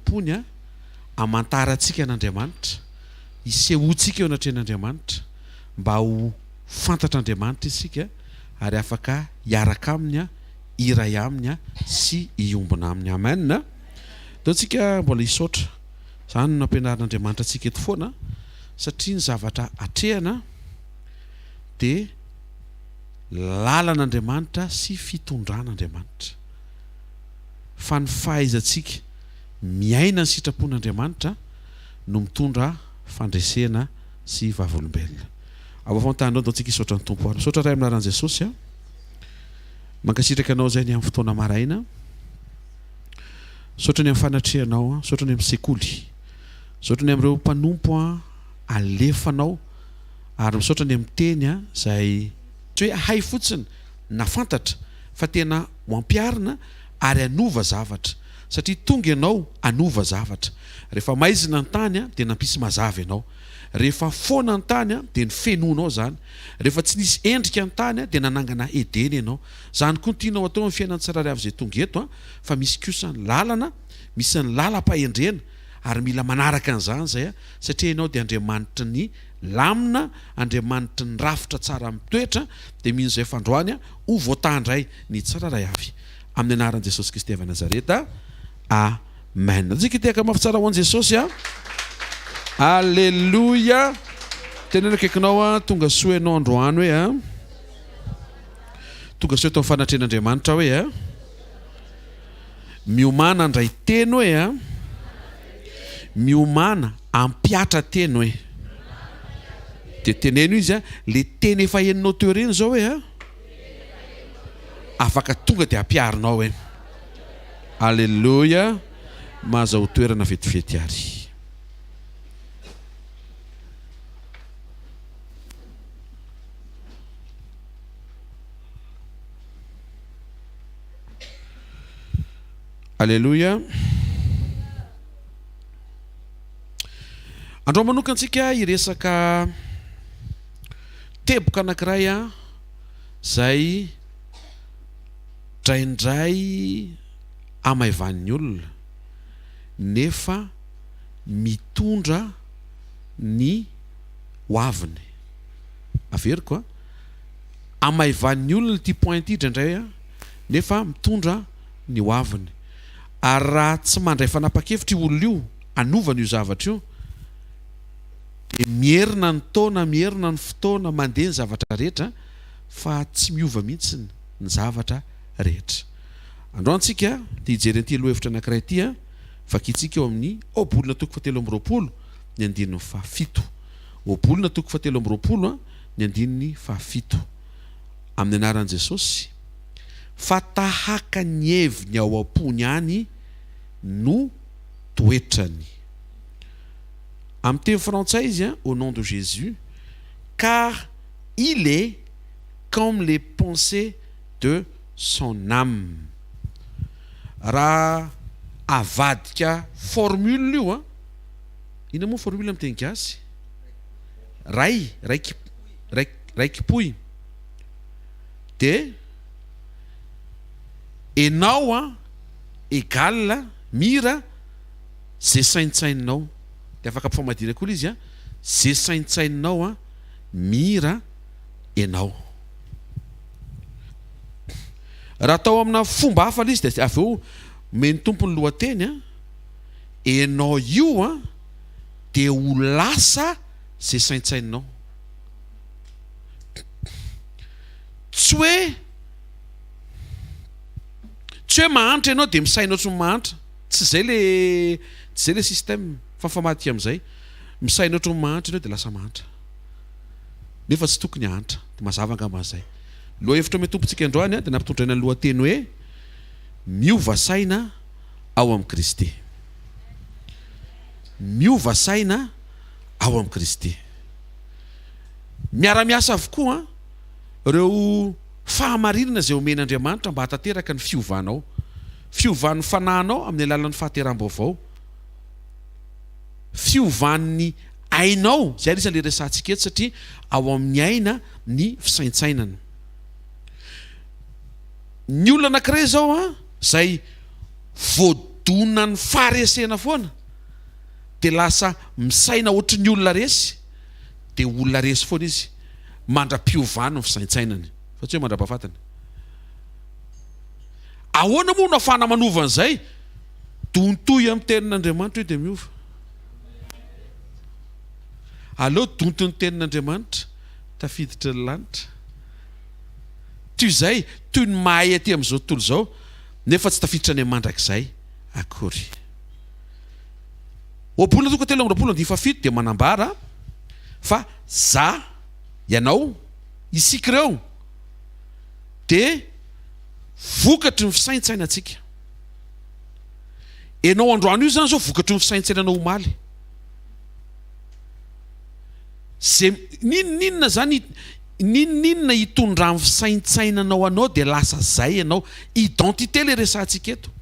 sitrapony hamantarantsika an'Andriamanitra, hisehoantsika eo anatrehan'Andriamanitra mba ho fantatr'Andriamanitra isika ary afaka hiaraka Aminy, hiray Aminy sy hiombona Aminy. Amen. Ndao tsika mbola hisaotra. Izany no nampianarin'Andriamanitra antsika eto foana satria ny zavatra atrehana dia lalan'Andriamanitra sy fitondran'Andriamanitra. Fa ny fahaizantsika miaina ny sitrapon'Andriamanitra no mitondra fandresena sy vavolombelona. Ao afovoan-tany ao, ndao tsika hisaotra ny Tompo ary. Misaotra Ray amin'ny anaran'i Jesosy a. Mankasitraka Anao izay ny amin'ny fotoana maraina. Misaotra ny amin'ny fanatrehanao, misaotra ny amin'ny sekoly. Misaotra ny amin'ireo mpanompo alefanao ary misaotra ny amin'ny teny izay tsy hoe hay fotsiny na fantatra fa tena ho ampiharina ary hanova zavatra satria tonga ianao hanova zavatra. Rehefa maizina ny tany dia nampisy mazava ianao. Rehefa foana ny tany dia nofenoinao izany. Rehefa tsy nisy endrika ny tany dia nanangana Edena ianao. Izany koa no tianao atao amin'ny fiainan'ny tsirairay avy izay tonga eto fa misy kosa ny lalana, misy ny lalam-pahendrena ary mila manaraka an'izany izay satria ianao dia Andriamanitry ny lamina, Andriamanitry ny rafitra tsara mitoetra dia mino izay fa androany ho voataha indray ny tsirairay avy. Amin'ny anaran'i Jesosy Kristy avy Nazareta. Amen. Antsika hitehaka mafy tsara ho an'i Jesosy a. Aleloia. Teneno akaikinao a, tonga soa ianao androany hoe a. Tonga soa eto amin'ny fanatrehan'Andriamanitra hoe a. Miomàna handray teny hoe a. Miomàna hampiatra teny hoe. Dia teneno izy a, le teny efa henonao teo ireny izao hoe a. Afaka tonga dia ampiharinao hoe. Aleloia, mahazahoa toerana vetivety ary. Aleloia. Androany manokana antsika hiresaka teboka anankiray izay draindray hamaivanin'ny olona nefa mitondra ny hoaviny. Averiko a, hamaivanin'ny olona ity point ity indraindray a, nefa mitondra ny hoaviny. Ary raha tsy mandray fanapa-kevitra io olona io hanovana io zavatra io dia mierina ny taona, mierina ny fotoana, mandeha ny zavatra rehetra fa tsy miova mihitsy ny zavatra rehetra. Androany tsika dia hijery an'ity lohahevitra anankiray ity, vakintsika eo amin'ny Ohabolana toko fahatelo amby 20 ny andininy fahafito. Ohabolana toko fahatelo amby 20 ny andininy fahafito. Amin'ny anaran'i Jesosy, fa tahaka ny heviny ao am-pony ihany no toetrany. Amin'ny teny frantsay izy, au nom de Jésus, car il est comme les pensées de son âme. Raha avadika formule io an, inona moa formule amin'ny teny gasy? Ray, raiki, raikipohy. Dia enao an égal mira ze saintsaininao. Dia afaka ampifamadihana koa ilay izy an, ze saintsaininao an mira enao. Raha atao amina fomba hafa ilay izy dia avy eo omen'ny Tompo ny lohateny an, enao io an dia ho lasa ze saintsaininao. Tsy hoe tsy hoe mahantra ianao dia misaina ohatry ny mahantra. Tsy izay le tsy izay le système fa mifamadika amin'izay. Misaina ohatry ny mahantra ianao dia lasa mahantra. Nefa tsy tokony hahantra. Dia mazava angamba izay. Lohahevitra omen'ny Tompontsika androany dia nampitondraina ny lohateny hoe Miova saina ao amin'i Kristy. Miova saina ao amin'i Kristy. Miara-miasa avokoa ireo fahamarinana izay omen'Andriamanitra mba hahatanteraka ny fiovanao. Fiovan'ny fanahinao amin'ny alalan'ny fahateram-baovao. Fiovan'ny ainao, izay anisan'ilay resahantsika eto satria ao amin'ny aina ny fisaintsainana. Ny olona anankiray izao izay voadona. Donan'ny faharesena foana dia lasa misaina ohatry ny olona resy dia olona resy foana izy mandra-piovany ny fisaintsainany fa tsy hoe mandra-pahafatiny. Ahoana moa no afahana manova an'izay? Dontoy amin'ny tenin'Andriamanitra io dia miova. Aleo donton'ny tenin'Andriamanitra tafiditra ny lanitra. Toy izay, toy ny mahay aty amin'izao tontolo izao nefa tsy tafiditra any amin'ny mandrakizay akory. Ohabolana toko 23 andininy fahafito dia manambara fa za, ianao, isika ireo dia vokatry ny fisaintsainantsika. Ianao androany io izany izao vokatry ny fisaintsainanao omaly. Ze n'inon'inona izany n'inon'inona hitondran'ny fisaintsainanao anao dia lasa zay ianao. Identité le resahantsika eto.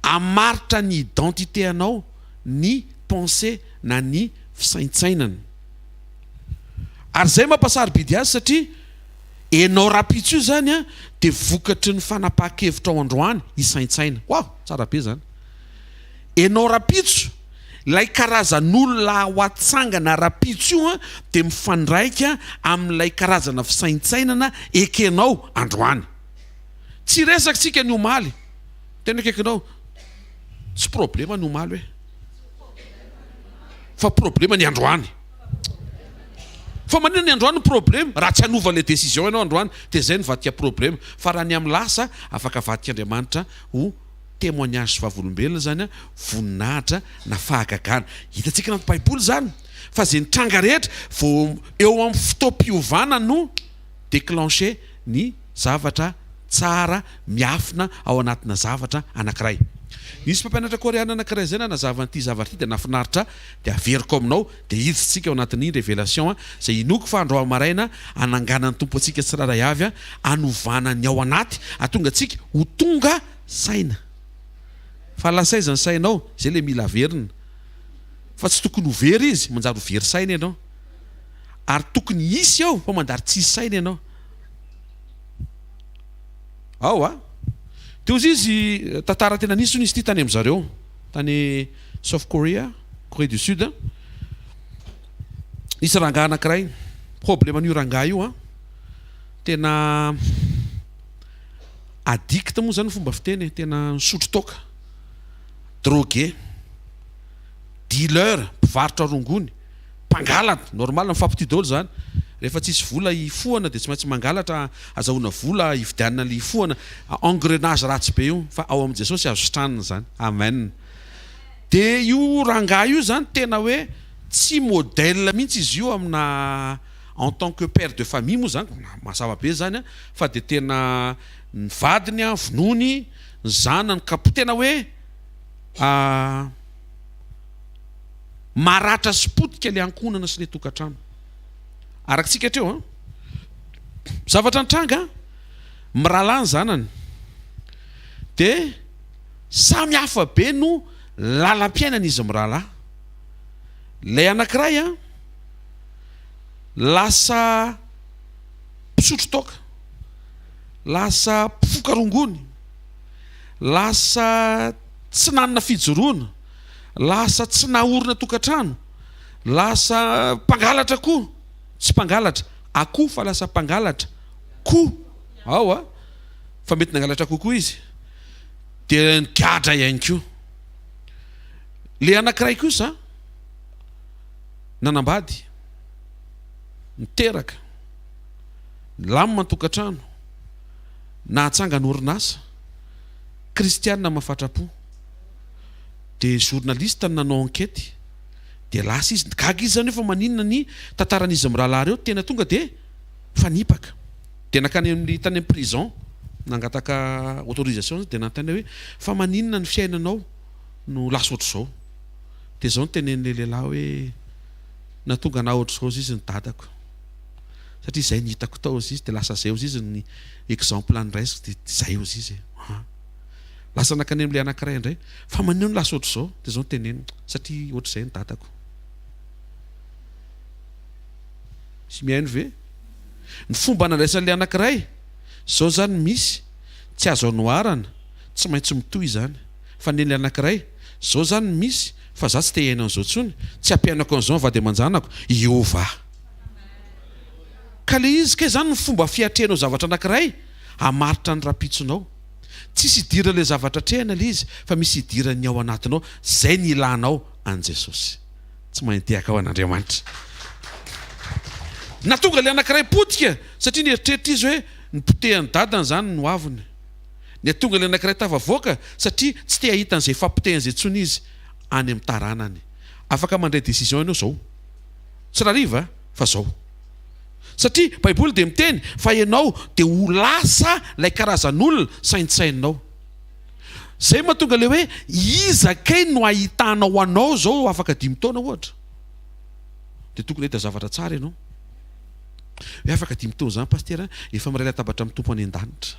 Hamaritra ny identité anao ny pensée na ny fisaintsainana. Ary zay mampasarobidy azy satria enao rapitso io zany an dia vokatry ny fanapahan-kevitrao androany hisaintsaina. Waouh! Tsara be zany. Enao rapitso, ilay karazan'olona ho atsangana rapitso io an dia mifandraika amin'ilay karazana fisaintsainana ekenao androany. Tsy resaka tsika ny omaly. Tena akaikinao, tsy problema ny omaly hoe. Fa problema ny androany. Fa maninona ny androany no problema? Raha tsy hanova ilay décision ianao androany dia izay no vadika problema. Fa raha ny amin'ny lasa, afaka avadik'Andriamanitra ho témoignage sy vavolombelona izany, voninahitra na fahagagana. Hitantsika anaty Baiboly izany fa izay nitranga rehetra vao eo amin'ny fotoam-piovana no déclencher ny zavatra tsara miafina ao anatina zavatra anankiray. Nisy mpampianatra koreana anankiray izay nanazava an'ity zavatra ity dia nahafinaritra ahy dia averiko aminao dia hiditsika ao anatin'ny révélation izay inoako fa androany maraina hananganan'ny Tompo antsika tsirairay avy hanovana ny ao anaty hahatonga antsika ho tonga saina. Fa lasa aiza ny sainao? Izay ilay mila averina. Fa tsy tokony ho very izy, manjary ho very saina ianao. Ary tokony hisy ao fa manjary tsy hisy saina ianao. Ao a! Teo izy izy, tantara tena nisy hono izy ity tany amin-dry zareo, tany South Korea, Corée du Sud. Nisy rangahy anankiray, problème-n'io rangahy io an, tena addict moa zany ny fomba fiteny e, tena nisotro toaka, drogué, dealer, mpivarotra rongony. Mpangalatra, normal mifampitia daholo zany, rehefa tsisy vola hifohana dia tsy maintsy mangalatra azahoana vola hividianana le hifohana, engrenage ratsy be io fa ao amin'i Jesosy azo sitranina zany, amen. Dia io rangahy io zany tena hoe tsy modèle mihitsy izy io amina en tant que père de famille moa zany, mazava be zany an, fa dia tena ny vadiny an vonoiny, ny zanany kapohiny, tena hoe Maratra sy potika le ankohonana sy le tokantrano. Arakitsika hatreo an. Zavatra nitranga, mirahalahy ny zanany. De samy hafa be no lalam-piainana izy mirahalahy. Ilay anankiray an, lasa mpisotro toaka, lasa mpifoka rongony, lasa tsy nanana fijoroana. Lasa tsy naorina tokantrano, lasa mpangalatra koa, tsy mpangalatra akoho fa lasa mpangalatra koa ao a, fa mety nangalatra akoho koa izy, dia nigadra ihany koa. Le anankiray kosa nanambady, niteraka, nilamina ny tokantrano, nahatsangana orinasa, kristiana mahafatrapo. Dia journaliste no nanao enquête dia lasa izy, gaga izy zany hoe fa maninona ny tantaran'izy mirahalahy ireo tena tonga dia mifanipaka. Dia nankany amin'ny tany amin'ny prison nangataka autorisation izy dia nanontany hoe fa maninona ny fiainanao no lasa ohatr'izao. Dia izao no tenenin'ilay lehilahy hoe nahatonga anah ohatr'izao ozy izy ny dadako satria izay no hitako tao ozy izy dia lasa izay ozy izy ny exemple noraisiko dia izay ozy izy e. Lasa nankany amin'ilay anankiray indray. Fa maninona no lasa ohatr'izao? Dia izao no teneniny, satria ohatr'izay ny dadako. Misy mihaino ve? Ny fomba nandraisan'ilay anankiray, izao izany misy, tsy azo anoharana, tsy maintsy mitohy izany. Fa nen'ilay anankiray, zao zany ny misy fa za tsy te hiaina an'izao tsony, tsy ampiainako an'izao ny vady aman-janako, hiova. Ka le izy kay zany ny fomba fiatrehanao zavatra anankiray hamaritra ny rahampitsonao. Tsisy idiran'ilay zavatra atrehina le izy fa misy idiran'ny ao anatinao, zay ny ilanao an'i Jesosy. Tsy mahay nitehaka ho an'Andriamanitra. Nahatonga ilay anankiray potika satria nieritreritra izy hoe ny potehan'ny dadany izany no aviny. Nihatonga ilay anankiray tafavoaka satria tsy te hahita an'izay fahapotehana izay intsony izy any amin'ny taranany. Afaka mandray décision ianao izao. Tsy rariva fa izao. Satria Baiboly dia miteny fa ianao dia ho lasa ilay karazan'olona saintsaininao. Zay mahatonga le hoe iza kay no ahitanao anao zao afaka dimy taona ohatra? Dia tokony hahita zavatra tsara ianao. Hoe afaka dimy taona zany pasitera efa miray latabatra amin'ny Tompo any an-danitra.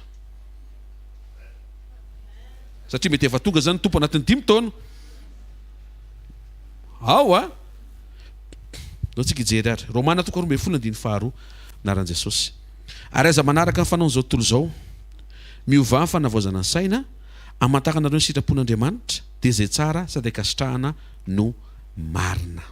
Satria mety efa tonga zany ny Tompo anatin'ny dimy taona. Ao a! Ndao tsika hijery ary. Romana toko 12 andininy faharoa. Anaran'i Jesosy. Ary aza manaraka ny fanaon'izao tontolo izao. Miovà ny fanavaozana ny saina, hamantaranareo ny sitrapon'Andriamanitra, dia izay tsara sady ankasitrahana no marina.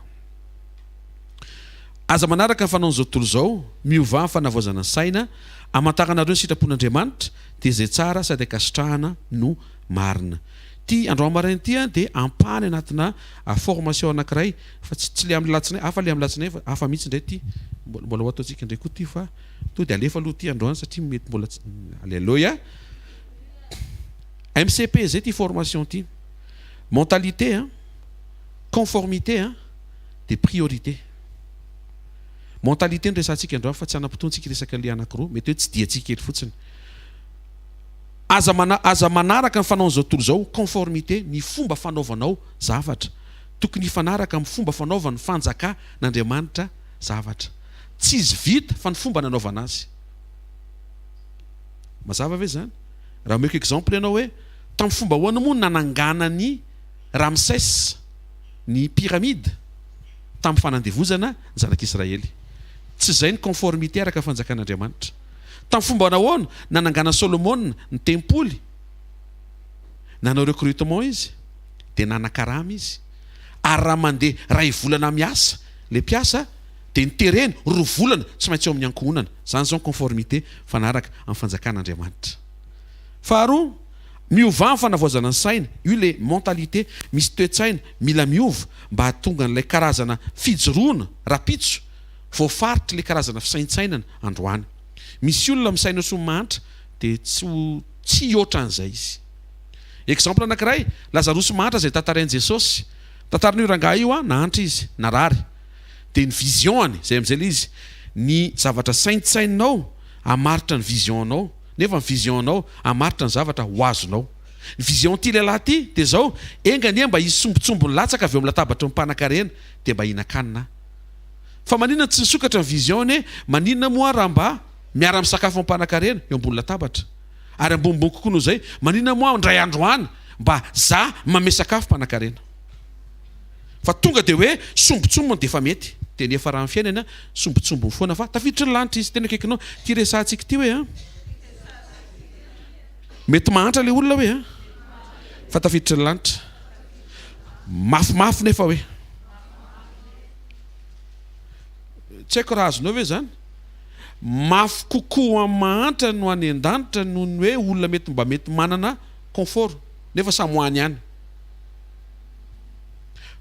Aza manaraka ny fanaon'izao tontolo izao, miovà ny fanavaozana ny saina, hamantaranareo ny sitrapon'Andriamanitra, dia izay tsara sady ankasitrahana no marina. Ity androany maraina ity dia ampahany anatina formation anankiray, fa tsy tsy le amin'ny latsinainy, hafa le amin'ny latsinainy fa hafa mihitsy indray ity. Mbola ho ataontsika indray koa ity fa Tonga dia alefa aloha ity androany satria mety mbola tsy Alléluia. MCP zay ty formation ty. Mentalité hein, conformité hein, dia priorité. Mentalité no resahantsika androany fa tsy hanam-potoana tsika hiresaka le anankiroa, mety hoe tsy diantsika kely fotsiny. Aza mana aza manaraka ny fanaon'izao tontolo izao, conformité, ny fomba fanaovanao zavatra. Tokony hifanaraka amin'ny fomba fanaovan'ny fanjakan'Andriamanitra zavatra. Tsy izy vita fa ny fomba nanaovana azy. Mazava ve izany? Raha omeko exemple ianao hoe tamin'ny fomba ahoana moa nananganan'i Ramsès ny pyramide? Tamin'ny fanandevozana ny zanak'Israely. Tsy izay ny conformité araka ny fanjakan'Andriamanitra. Tamin'ny fomba nahoana nananganan'i Solomona ny tempoly? Nanao recrutement izy, dia nanakarama izy. Ary raha mandeha iray volana miasa ilay mpiasa, dia ny tereny roa volana tsy maintsy eo amin'ny ankohonana. Izany izao ny conformité mifanaraka amin'ny fanjakan'Andriamanitra. Faharoa, miovà ny fanavaozana ny saina, io ilay mentalité, misy toe-tsaina mila miova mba hahatonga an'ilay karazana fijoroana rapitso voafaritry ilay karazana fisaintsainana androany. Misy olona misaina soa mahantra dia tsy ho tsy hihoatra an'izay izy. Exemple anankiray, Lazarosy mahantra izay tantarain'i Jesosy. Tantarin'io rangahy io an, nahantra izy, narary. Dia ny vision-ny, izay amin'izay ilay izy, ny zavatra saintsaininao hamaritra ny vision-nao, nefa ny vision-nao hamaritra ny zavatra ho azonao. Ny vision-'ity lehilahy ity dia izao, enga anie mba hisy sombintsombiny latsaka avy eo amin'ny latabatry ny mpanankarena dia mba hihinan-kanina aho. Fa maninona tsy nisokatra ny vision-ny hoe maninona moa aho raha mba miara-misakafo amin'ny mpanankarena eo ambony latabatra? Ary ambonimbony kokoa noho izay, maninona moa aho indray andro any mba za manome sakafo mpanankarena? Fa tonga dia hoe sombintsombiny dia efa mety. Dia ny hiafaran'ny fiainana sombintsombiny foana fa tafiditry ny lanitra izy. Tena akaikinao ity resahantsika ity hoe an! Mety mahantra ilay olona hoe an! Fa tafiditry ny lanitra. Mafimafy nefa hoe. Tsy haiko raha azonao ve izany? Mafy kokoa amin'ny mahantra no any an-danitra noho ny hoe olona mety mba mety manana confort nefa samy ho any ihany.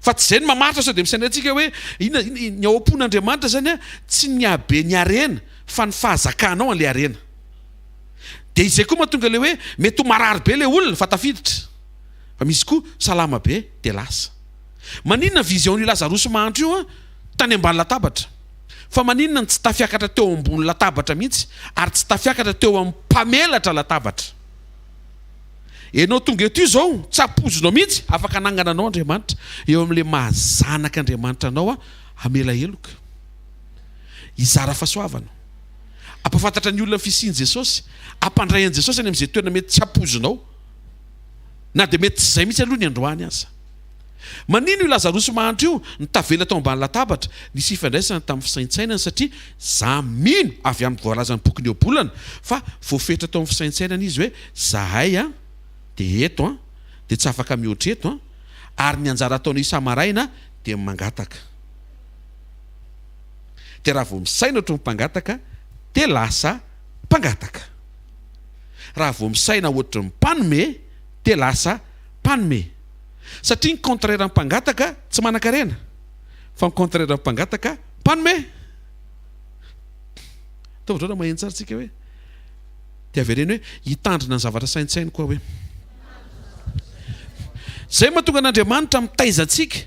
Fa tsy izay no mamaritra sao dia misaina antsika hoe inona ny ao am-pon'Andriamanitra izany an, tsy ny habe ny harena fa ny fahazakanao an'ilay harena. Dia izay koa mahatonga ilay hoe mety ho marary be ilay olona fa tafiditra. Fa misy koa salama be dia lasa. Maninona vision-n'io Lazarosy mahantra io an, tany ambany latabatra. Fa maninona no tsy tafiakatra teo ambony latabatra mihitsy ary tsy tafiakatra teo amin'ny mpamelatra latabatra. Enao tonga eto io zao tsy ampoizinao mihitsy afaka hanangana anao Andriamanitra eo amin'ilay maha zanak'Andriamanitra anao hamela heloka, hizara fahasoavana, hampahafantatra ny olona ny fisian'i Jesosy, hampandray an'i Jesosy any amin'izay toerana mety tsy ampoizinao na dia mety tsy izay mihitsy aloha ny androany aza. Manino io Lazarosy mahantra io no tavela tao ambany latabatra? Nisy ifandraisany tamin'ny fisaintsainany satria za mino avy amin'ny voalazan'ny bokin'ny Ohabolana fa voafetra tao amin'ny fisaintsainany izy hoe zahay an dia eto an! dia tsy afaka mihoatra eto an, ary ny anjara ataonao isa-maraina dia ny mangataka. Dia raha vao misaina ohatry ny mpangataka dia lasa mpangataka. Raha vao misaina ohatry ny mpanome dia lasa mpanome. Satria ny contraire ny mpangataka tsy manan-karena fa ny contraire ny mpangataka mpanome. Ataovy drôle maheno tsara tsika hoe dia avereno hoe hitandrina ny zavatra saintsainiko aho hoe. Zay mahatonga an'Andriamanitra mitaiza antsika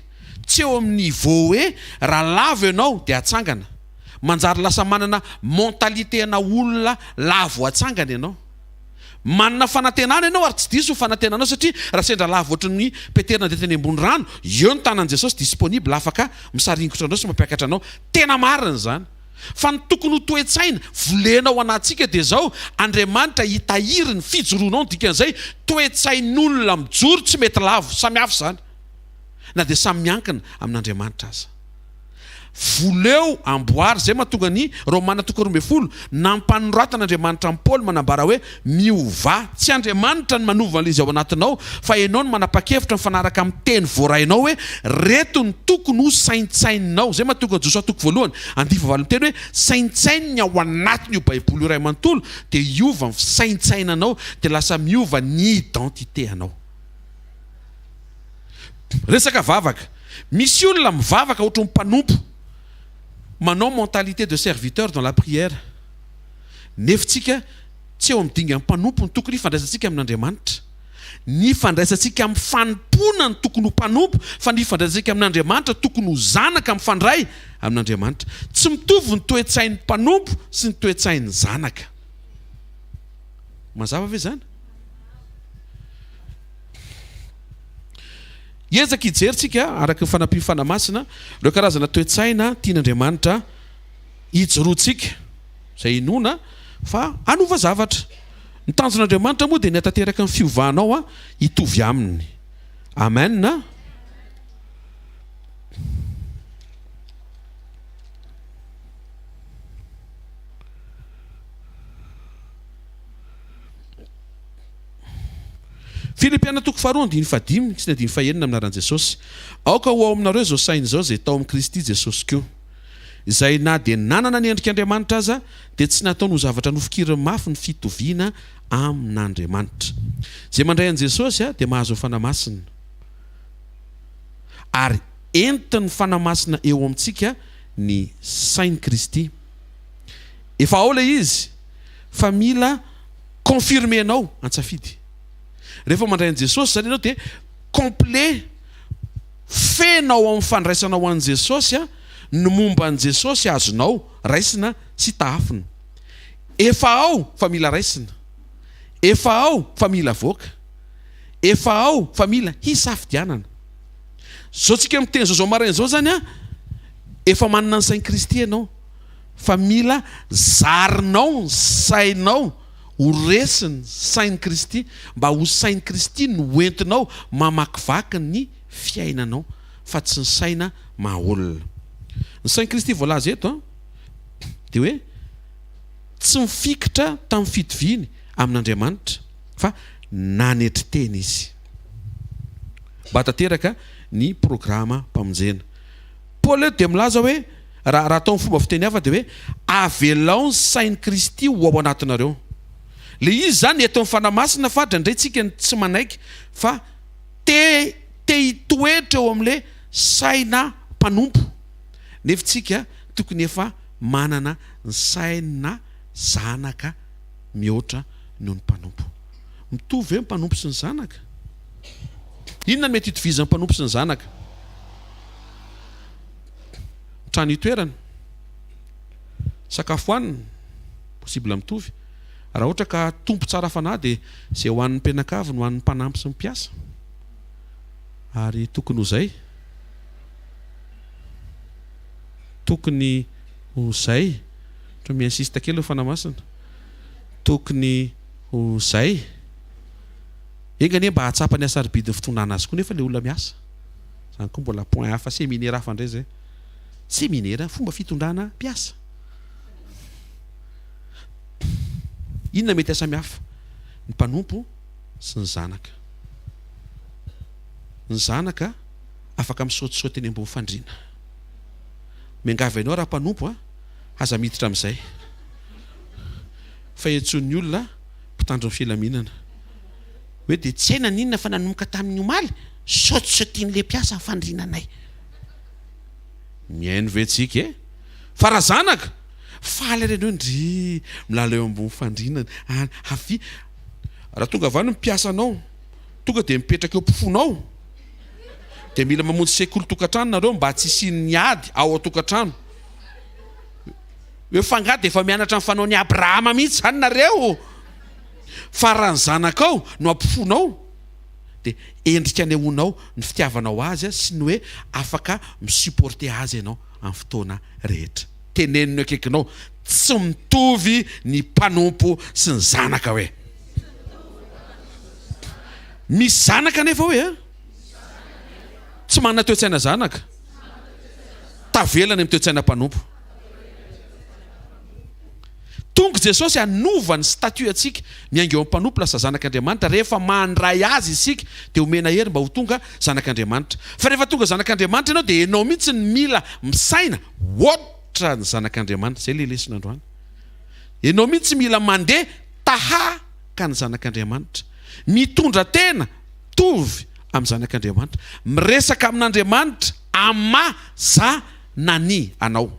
tsy eo amin'ny niveau hoe raha lavo ianao dia atsangana. Manjary lasa manana mentalité ana olona lavo atsangana ianao. Manana fanantenana ianao ary tsy diso ny fanantenanao satria raha sendra lavo ohatry ny Petera nandeha teny ambony rano, eo ny tanan'i Jesosy disponible afaka misaringotra anao sy mampiakatra anao. Tena marina izany. Fa ny tokony ho toe-tsaina volena ao anatintsika dia izao, Andriamanitra hitahiry ny fijoroanao, ny dikan'izay toe-tsain'olona mijoro tsy mety lavo. Samy hafa izany na dia samy miankina amin'Andriamanitra aza. Voleo, amboary, izay mahatonga ny Romana toko 12, nampanoratana Andriamanitra an'i Paoly manambara hoe, Miovà. Tsy Andriamanitra no manova an'ilay izy ao anatinao, fa ianao no manapa-kevitra mifanaraka amin'ny teny voarainao hoe, reto no tokony ho saintsaininao. Izay mahatonga Josoa toko voalohany, andivo fahavalo miteny hoe, saintsaino ny ao anatin'io Baiboly io iray manontolo, dia hiova ny fisaintsainanao, dia lasa miova ny identité anao. Resaka vavaka. Misy olona mivavaka ohatry ny mpanompo, manao mentalité de serviteur dans la prière. Nefa tsika tsy eo amin'ny dingan'ny mpanompo no tokony hifandraisantsika amin'Andriamanitra. Ny ifandraisantsika amin'ny fanompoana no tokony ho mpanompo, fa ny ifandraisantsika amin'Andriamanitra tokony ho zanaka mifandray amin'Andriamanitra. Tsy mitovy ny toe-tsain'ny mpanompo sy ny toe-tsain'ny zanaka. Mazava ve izany? Hiezaka hijery tsika, araka ny fanampian'ny Fanahy Masina, ireo karazana toe-tsaina tian'Andriamanitra hijoroantsika, izay inoana fa hanova zavatra. Ny tanjon'Andriamanitra moa dia ny hahatanteraka ny fiovanao hitovy Aminy. Amen. Filipiana toko faharoa andininy fahadimy sy ny andininy fahenina amin'ny anaran'i Jesosy. Aoka ho ao aminareo izao saina izao izay tao amin'i Kristy Jesosy koa, izay na dia nanana ny endrik'Andriamanitra aza dia tsy nataony ho zavatra nofikiriny mafy ny fitoviana amin'Andriamanitra. Izay mandray an'i Jesosy dia mahazo ny Fanahy Masina, ary entin'ny Fanahy Masina eo amintsika ny sain'i Kristy. Efa ao ilay izy fa mila confirmer-nao an-tsafidy. Rehefa mandray an'i Jesosy izany ianao dia complet, feno ao amin'ny fandraisanao an'i Jesosy ny momba an'i Jesosy azonao raisina sy tahafina. Efa ao fa mila raisina. Efa ao fa mila avoaka. Efa ao fa mila hisafidianana. Zao tsika miteny zao zao maraina zao zany an, efa manana ny sain'i Kristy ianao fa mila zarinao ny sainao ho resin'ny sain'i Kristy, mba ho sain'i Kristy no hoentinao mamakivaky ny fiainanao fa tsy ny saina maha olona. Ny sain'i Kristy voalaza eto an, dia hoe tsy mifikitra tamin'ny fitoviany amin'Andriamanitra fa nanetry tena izy mba hahatanteraka ny programam-pamonjena. Paoly eto dia milaza hoe, raha raha atao amin'ny fomba fiteny hafa dia hoe, avelao ny sain'i Kristy ho ao anatinareo. Ilay izy izany eto amin'ny Fanahy Masina fa indraindray tsika no tsy manaiky fa te te hitoetra eo amin'ilay saina mpanompo nefa tsika tokony efa manana ny saina zanaka mihoatra noho ny mpanompo. Mitovy ve ny mpanompo sy ny zanaka? Inona no mety hitovizan'ny mpanompo sy ny zanaka? Ny trano itoerana, sakafo hohanina, possible mitovy. Raha ohatra ka tompo tsara fanahy dia izay hohanin'ny mpianakavy no hohanin'ny mpanampy sy ny mpiasa. Ary tokony ho izay. Tokony ho izay. Ohatra mi-insiste kely ny Fanahy Masina. Tokony ho izay. Enga anie mba hahatsapa ny hasarobidin'ny fitondrana azy koa nefa ilay olona miasa. Izany koa mbola point hafa, seminera hafa indray izay. Seminera fomba fitondrana mpiasa. Inona mety hahasamihafa ny mpanompo sy ny zanaka? Ny zanaka afaka misaotisaoty eny ambony fandriana. Miangavy anao raha mpanompo a, aza miditra amin'izay. Fa iantsoan'ny olona mpitandro ny filaminana. Hoe dia tsy hay naninona fa nanomboka tamin'ny omaly, saotisaotian'ilay mpiasa ny fandriananay. Mihaino ve tsika e? Fa raha zanaka, faly ary ianao ndry milalao eo ambony fandriana any, avia. Raha tonga avy any ny mpiasanao, tonga dia mipetraka eo am-pofoanao, dia mila mamonjy sekoly tokantrano nareo mba tsy hisian'ny ady ao an-tokantrano. Hoe fa angaha dia efa mianatra ny fanaon'i Abrahama mihitsy izany nareo? Fa raha ny zanakao no ampofoanao, dia endrika anehoanao ny fitiavanao azy sy ny hoe afaka mi-supporter azy ianao amin'ny fotoana rehetra. Teneno ny akaikinao, tsy mitovy ny mpanompo sy ny zanaka hoe. Misy zanaka anefa hoe a! Tsy manana toe-tsaina zanaka. Tavela any amin'ny toe-tsaina mpanompo. Tonga Jesosy hanova ny statut antsika, miainga eo amin'ny mpanompo lasa zanak'Andriamanitra. Rehefa mandray Azy isika dia omena hery mba ho tonga zanak'Andriamanitra. Fa rehefa tonga zanak'Andriamanitra ianao dia ianao mihitsy no mila misaina hoatra ny zanak'Andriamanitra. Izay ilay lesona androany. Ianao mihitsy mila mandeha tahaka ny zanak'Andriamanitra. Mitondra tena mitovy amin'ny zanak'Andriamanitra. Miresaka amin'Andriamanitra amin'ny maha zanany anao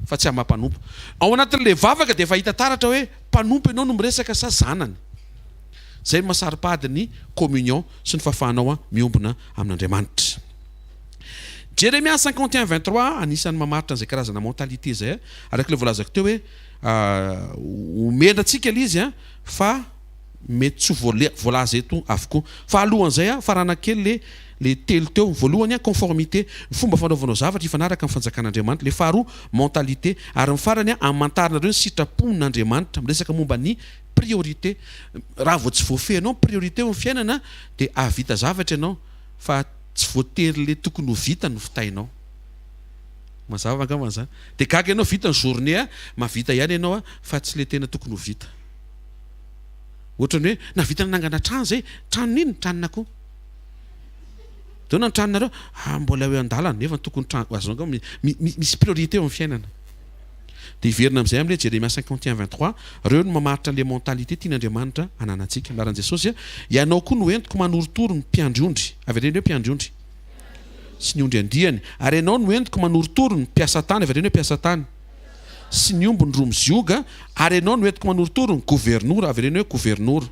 fa tsy amin'ny maha mpanompo. Ao anatin'ilay vavaka dia efa hita taratra hoe mpanompo ianao no miresaka sa zanany. Izay no maha saro-pady ny communion sy ny fahafahanao miombona amin'Andriamanitra. Jeremia 51 23 anisan'ny mamaritra an'izay karazana mentalité izay araka ilay voalazako teo hoe omena antsika ilay izy fa mety tsy ho voalaza eto avokoa. Fa alohan'izay, faranako kely le le telo teo. Voalohany, conformité, ny fomba fanaovanao zavatra hifanaraka amin'ny fanjakan'Andriamanitra. Le faharoa, mentalité. Ary ny farany, hamantaranareo ny sitrapon'Andriamanitra. Miresaka momba ny priorité. Raha vao tsy voafehinao ny priorité eo amin'ny fiainana dia hahavita zavatra ianao fa tsy voatery le tokony ho vita no vitainao. Mazava angamba izany. Dia gaga ianao vita ny journée, mahavita ihany ianao fa tsy le tena tokony ho vita. Ohatran'ny hoe nahavita nanangana trano izay, tranon'inona? Tranon'akoho. Dia ahoana ny tranonareo? Ah, mbola eo an-dalana, nefa tokony trano, azonao angamba misy priorité eo amin'ny fiainana. Dia hiverina amin'izay amin'ilay Jeremia 51 23, ireo no mamaritra an'ilay mentalité tian'Andriamanitra hananantsika. Anaran'i Jesosy, Ianao koa no entiko manorotoro ny mpiandry ondry. Avereno hoe mpiandry ondry. Sy ny ondry andiany. Ary ianao no entiko manorotoro ny mpiasa tany. Avereno hoe mpiasa tany. Sy ny ombiny roa mizioga, ary ianao no entiko manorotoro ny governora, avereno hoe governora,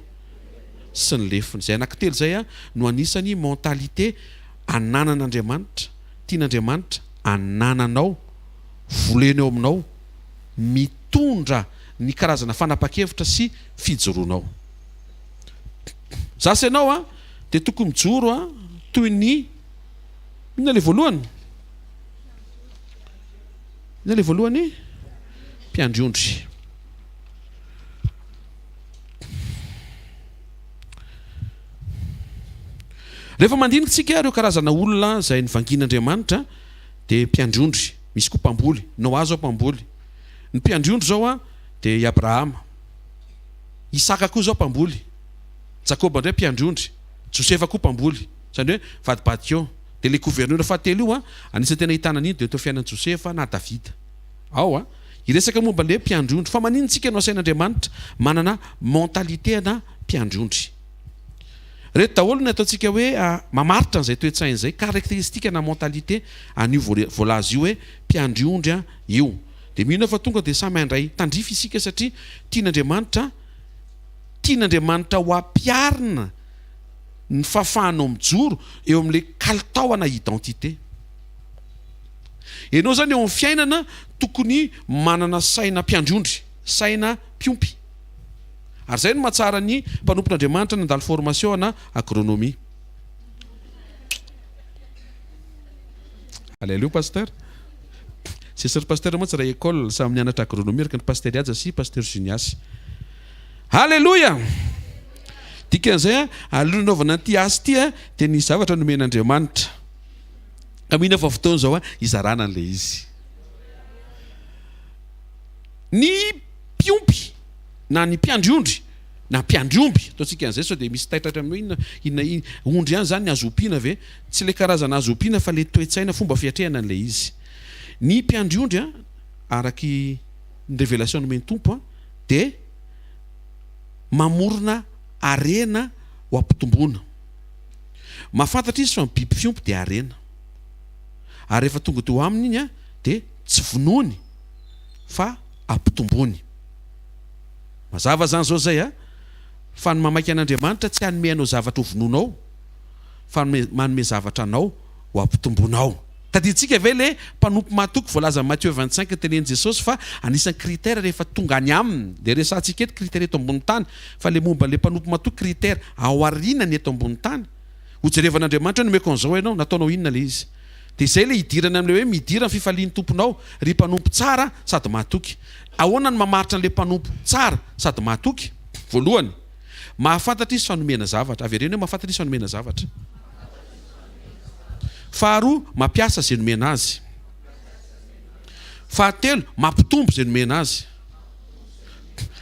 sy ny lefiny. Izay anankitelo izay no anisany mentalité ananan'Andriamanitra, tian'Andriamanitra anananao, volena eo aminao, mitondra ny karazana fanapan-kevitra sy fijoroanao. Za sy ianao dia tokony mijoro toy ny, inona ilay voalohany? Inona ilay voalohany? Mpiandry ondry. Rehefa mandinika isika ireo karazana olona izay nivangian'Andriamanitra dia mpiandry ondry, misy koa mpamboly, Noa izao mpamboly. Ny mpiandry ondry izao dia i Abrahama. Isaka koa izao mpamboly. Jakoba indray mpiandry ondry. Josefa koa mpamboly. Izany hoe vadibadika eo. Dia ilay governora fahatelo io an, anisan'ny tena ahitana an'iny dia teo fiainan'i Josefa na Davida. Ao an, hiresaka momba ilay mpiandry ondry. Fa maninona isika no asain'Andriamanitra manana mentalité ana mpiandry ondry? Ireto daholo ny ataontsika hoe mamaritra an'izay toe-tsaina izay, caractéristique na mentalité an'io voalaza io hoe mpiandry ondry io. Dia mino aho fa tonga dia samy handray tandrify isika satria tian'Andriamanitra tian'Andriamanitra ho ampiharina ny fahafahanao mijoro eo amin'ilay kalitao ana identité. Ianao izany eo amin'ny fiainana tokony manana saina mpiandry ondry, saina mpiompy. Ary izay no mahatsara ny mpanompon'Andriamanitra nandalo formation ana agronomie. Alléluia pasteur. Zay sy ry pasteur mantsy iray école, samy nianatra agronomie araka ny pasteur Haja sy pasteur Junias. Alléluia! Dikan'izay, aloha nanaovana an'ity asa ity dia nisy zavatra nomen'Andriamanitra. Ka mino aho fa fotoana izao hizarana an'ilay izy. Ny mpiompy na ny mpiandry ondry. Na mpiandry omby, ataontsika an'izay sao dia misy taitra hatramin'ny hoe inona, inona, inona, ondry ihany izany ny azo ompiana ve? Tsy ilay karazana azo ompiana fa ilay toe-tsaina, fomba fiatrehana an'ilay izy. Ny mpiandry ondry an, araky ny révélation nomen'ny Tompo an, dia mamorona harena ho ampitomboana. Mahafantatra izy fa ny biby fiompy dia harena. Ary rehefa tonga teo aminy iny an, dia tsy vonoiny fa ampitomboiny. Mazava zany zao zay a! Fa ny mamaika an'Andriamanitra tsy hanome anao zavatra ho vonoinao fa manome zavatra anao ho ampitomboinao. Tadidintsika ve le mpanompo mahatoky voalazan'i Matthieu 25 tenenin'i Jesosy fa anisan'ny critère rehefa tonga any aminy, le resahantsika eto critère eto ambony tany fa le momba le mpanompo mahatoky critère aoriana ny eto ambony tany. Ho jerevan'Andriamanitra hoe nomeko an'izao ianao, nataonao inona le izy. Dia izay ilay idirany amin'ilay hoe midira ny fifalian'ny tomponao, ry mpanompo tsara sady mahatoky. Ahoana no mamaritra an'ilay mpanompo tsara sady mahatoky? Voalohany, mahafantatra izy fa nomena zavatra. Avereno hoe mahafantatra izy fa nomena zavatra. Faharoa, mampiasa izay nomena azy. Fahatelo, mampitombo izay nomena azy.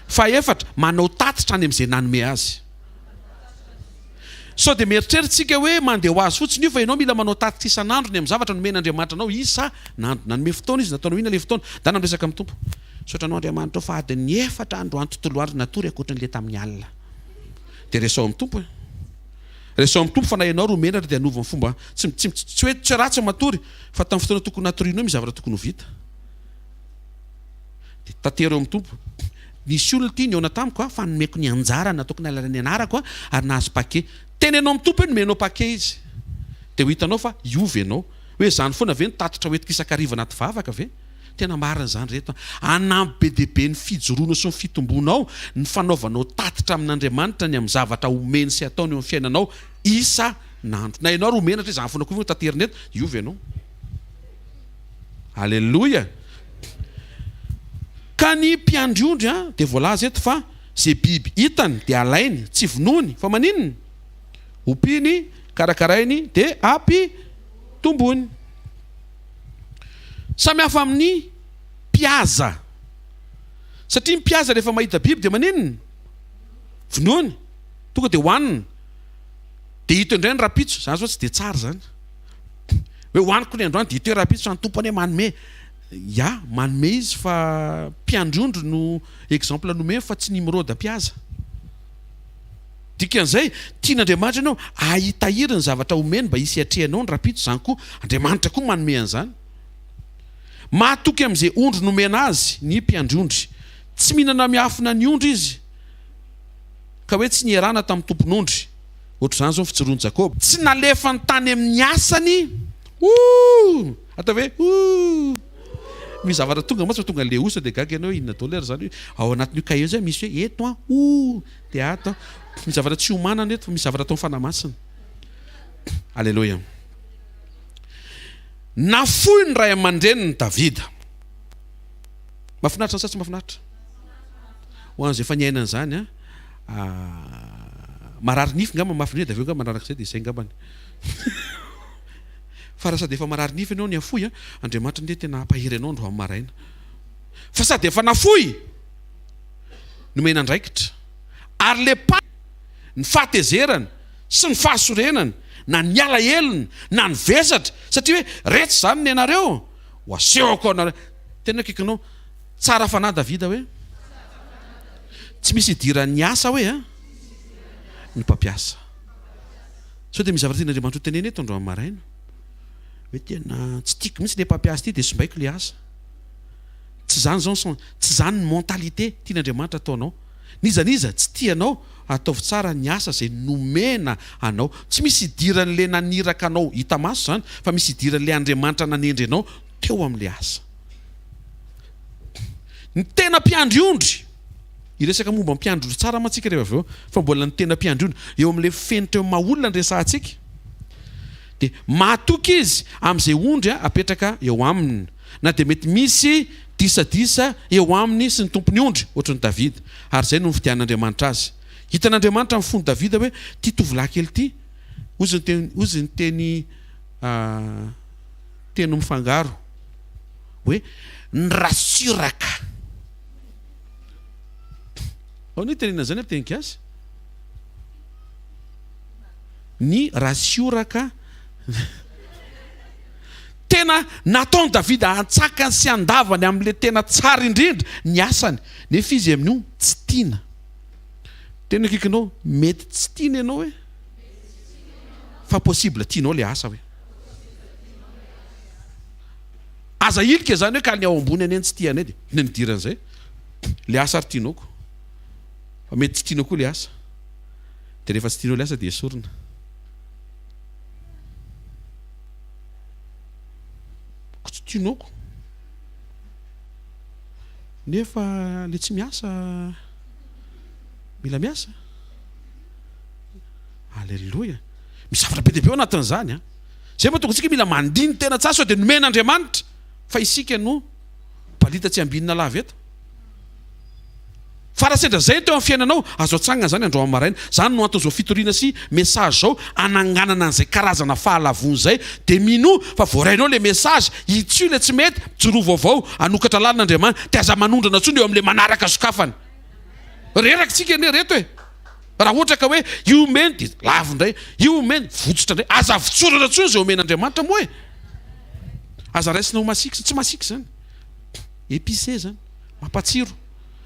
Fahefatra, manao tatitra any amin'izay nanome azy. Sao dia mieritreritra isika hoe mandeha ho azy fotsiny io fa ianao mila manao tatitra isan'andro ny amin'ny zavatra nomen'Andriamanitra anao isan'andro. Nanome fotoana izy, nataonao inona ilay fotoana? Ndana miresaka amin'ny Tompo. Misaotra anao Andriamanitra o fa adin'ny efatra androany tontolo andro natory ankoatran'ilay tamin'ny alina. Dia resaho amin'ny Tompo e. Resaho amin'ny Tompo fa na ianao ro menatra dia hanova ny fomba tsy tsy tsy hoe tsy ratsy ny matory fa tamin'ny fotoana tokony natorianao misy zavatra tokony ho vita. Dia tatero eo amin'ny Tompo. Nisy olona ity nihaona tamiko fa nomeko ny anjarany, nataoko ny alalan'ny anarako ary nahazo paquet. Teneno amin'ny Tompo hoe nomenao paquet izy. Dia ho hitanao fa hiova ianao. Hoe izany foana ve no tatitra hoentiko isan-kariva anaty vavaka ve? Tena marina izany ry reto a. Hanampy be dia be ny fijoroanao sy ny fitombonao ny fanaovanao tatitra amin'Andriamanitra ny amin'ny zavatra omeny sy ataony eo amin'ny fiainanao isan'andro. Na ianao ary ho menatra hoe izany foana koa ve no taterina eto? Hiova ianao. Aleloia! Ka ny mpiandry ondry an, dia voalaza eto fa ze biby hitany dia alainy, tsy vonoiny, fa maninona? Ompiany, karakarainy, dia ampitombony. Samy hafa amin'ny mpihaza. Satria ny mpihaza rehefa mahita biby dia maninona? Vonoiny, tonga dia hohaniny. Dia hita indray ny rahampitso, zany zao tsy dia tsara zany. Hoe hohaniko ny androany dia hita hoe rahampitso fa ny Tompo anie manome. Ya, manome izy fa mpiandry ondry no exemple nomeny fa tsy Nimroda mpihaza. Dikan'izay, tian'Andriamanitra ianao hahitahiry ny zavatra omeny mba hisy hiatrehanao ny rahampitso, izany koa Andriamanitra koa manome an'izany. Mahatoky amin'izay ondry nomena azy ny mpiandry ondry. Tsy mihinana miafina ny ondry izy ka hoe tsy nierana tamin'ny tompon'ondry. Ohatr'izany izao ny fijoroan'i Jakoba. Tsy nalefany tany amin'ny asany. Ooh! Ataovy hoe ooh! Misy zavatra tonga mantsy fa tonga le osa dia gaga ianao hoe inona daholo ary izany hoe ao anatin'io cahier io izay misy hoe eto an, ooh! Dia ato an. Misy zavatra tsy iomanana eto fa misy zavatra ataon'ny Fanahy Masina. Aleloia. Nafoy ny ray aman-dreniny Davida. Mahafinaritra sa tsy mahafinaritra? Ho an'izay efa niaina an'izany an, marary nify ngamba mafy indrindra dia avy eo ngamba manaraka izay dia izay ngambany. Fa raha sady efa marary nify ianao niafoy an, Andriamanitra anie tena hampahery anao androany maraina. Fa sady efa nafoy, nomena andraikitra. Ary le pa ny fahatezerana sy ny fahasorenana na ny alahelony na ny vesatra satria hoe retsy izany nenareo ho asehoko anareo. Tena akaikinao. Tsara fanahy Davida hoe tsy misy idiran'ny asa hoe a ny mpampiasa. Sao dia misy zavatra tian'Andriamanitra ho tenena eto androany maraina hoe tena tsy tiako mihitsy le mpampiasa ity dia simbaiko le asa. Tsy izany izao ny tsy izany ny mentalité tian'Andriamanitra ataonao. N'iza n'iza tsy tia anao, ataovy tsara ny asa izay nomena anao. Tsy misy idiran'ilay naniraka anao hita maso izany fa misy idiran'ilay Andriamanitra nanendry anao teo amin'ilay asa. Ny tena mpiandry ondry, hiresaka momba ny mpiandry ondry tsara mantsy isika rehefa avy eo, fa mbola ny tena mpiandry ondry, eo amin'ilay fenitra eo amin'ny maha olona no resahantsika, dia mahatoky izy amin'izay ondry apetraka eo aminy, na dia mety misy disadisa eo aminy sy ny tompon'ny ondry, ohatran'i Davida, ary izay no nifidianan'Andriamanitra azy. Hitan'Andriamanitra amin'ny fon'i Davida hoe ity tovolahy kely ity, hozy ny teny, hozy ny teny, teny mifangaro. Hoe ny rasuraka. Ahoana itenenana izany amin'ny teny gasy? Ny rasioraka Tena nataon'i Davida antsakany sy andavany amin'ilay tena tsara indrindra ny asany, nefa izy amin'io tsy tiana. Tena akaikinao, mety tsy tiana ianao hoe? Fa possible tianao ilay asa hoe? Aza ahilika izany hoe ka ny ao ambony anie no tsy tia anay dia inona no idiran'izay? Ilay asa ary tianao ko. Fa mety tsy tianao koa ilay asa. Dia rehefa tsy tianao ilay asa dia esorina. Ko tsy tianao ko. Nefa ilay tsy miasa mila miasa. Aleloia. Misy zavatra be dia be ao anatin'izany an. Izay mahatonga antsika mila mandiny tena tsara sao dia nomen'Andriamanitra fa isika no balita tsy ambinina lava eto. Fa raha sendra izay ny teo amin'ny fiainanao, azo atsangana izany androany maraina. Izany no anton'izao fitoriana sy message izao, hananganana an'izay karazana fahalavoana izay. Dia minoa fa voarainao ilay message, hitsio ilay tsy mety, mijoroa vaovao, hanokatra lalana Andriamanitra. Dia aza manondrana intsony eo amin'ilay manaraka sokafana. Reraka isika anie reto e! Raha ohatra ka hoe io omeny dia lavo indray, io omeny votsotra indray. Aza avotsorana intsony izay omen'Andriamanitra moa e! Aza raisina ho masiaka, tsy masiaka izany. Épicé izany, mampatsiro,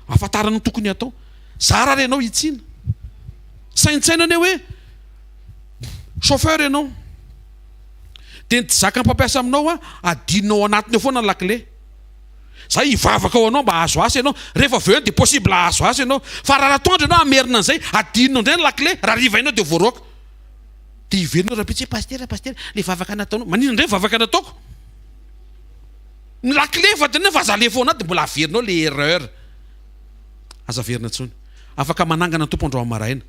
ahafantarana ny tokony hatao. Zara ary ianao hitsiana. Saintsaino anie hoe chauffeur ianao, dia ny tsy zakan'ny mpampiasa aminao adinonao ao anatiny ao foana ny lakile. Za hivavaka ho anao mba hahazo asa ianao, rehefa avy eo dia possible hahazo asa ianao, fa raha ratoandro ianao hamerina an'izay, adinonao indray ny lakile, raha hariva ianao dia voaroaka. Dia hiverina eo rahampitso hoe pasitera, pasitera, le vavaka nataonao, maninona indray ny vavaka nataoko? Ny lakile efa adinonao fa aza alefa ao anaty dia mbola averinao le erreur. Aza averina intsony. Afaka manangana ny Tompo androany maraina.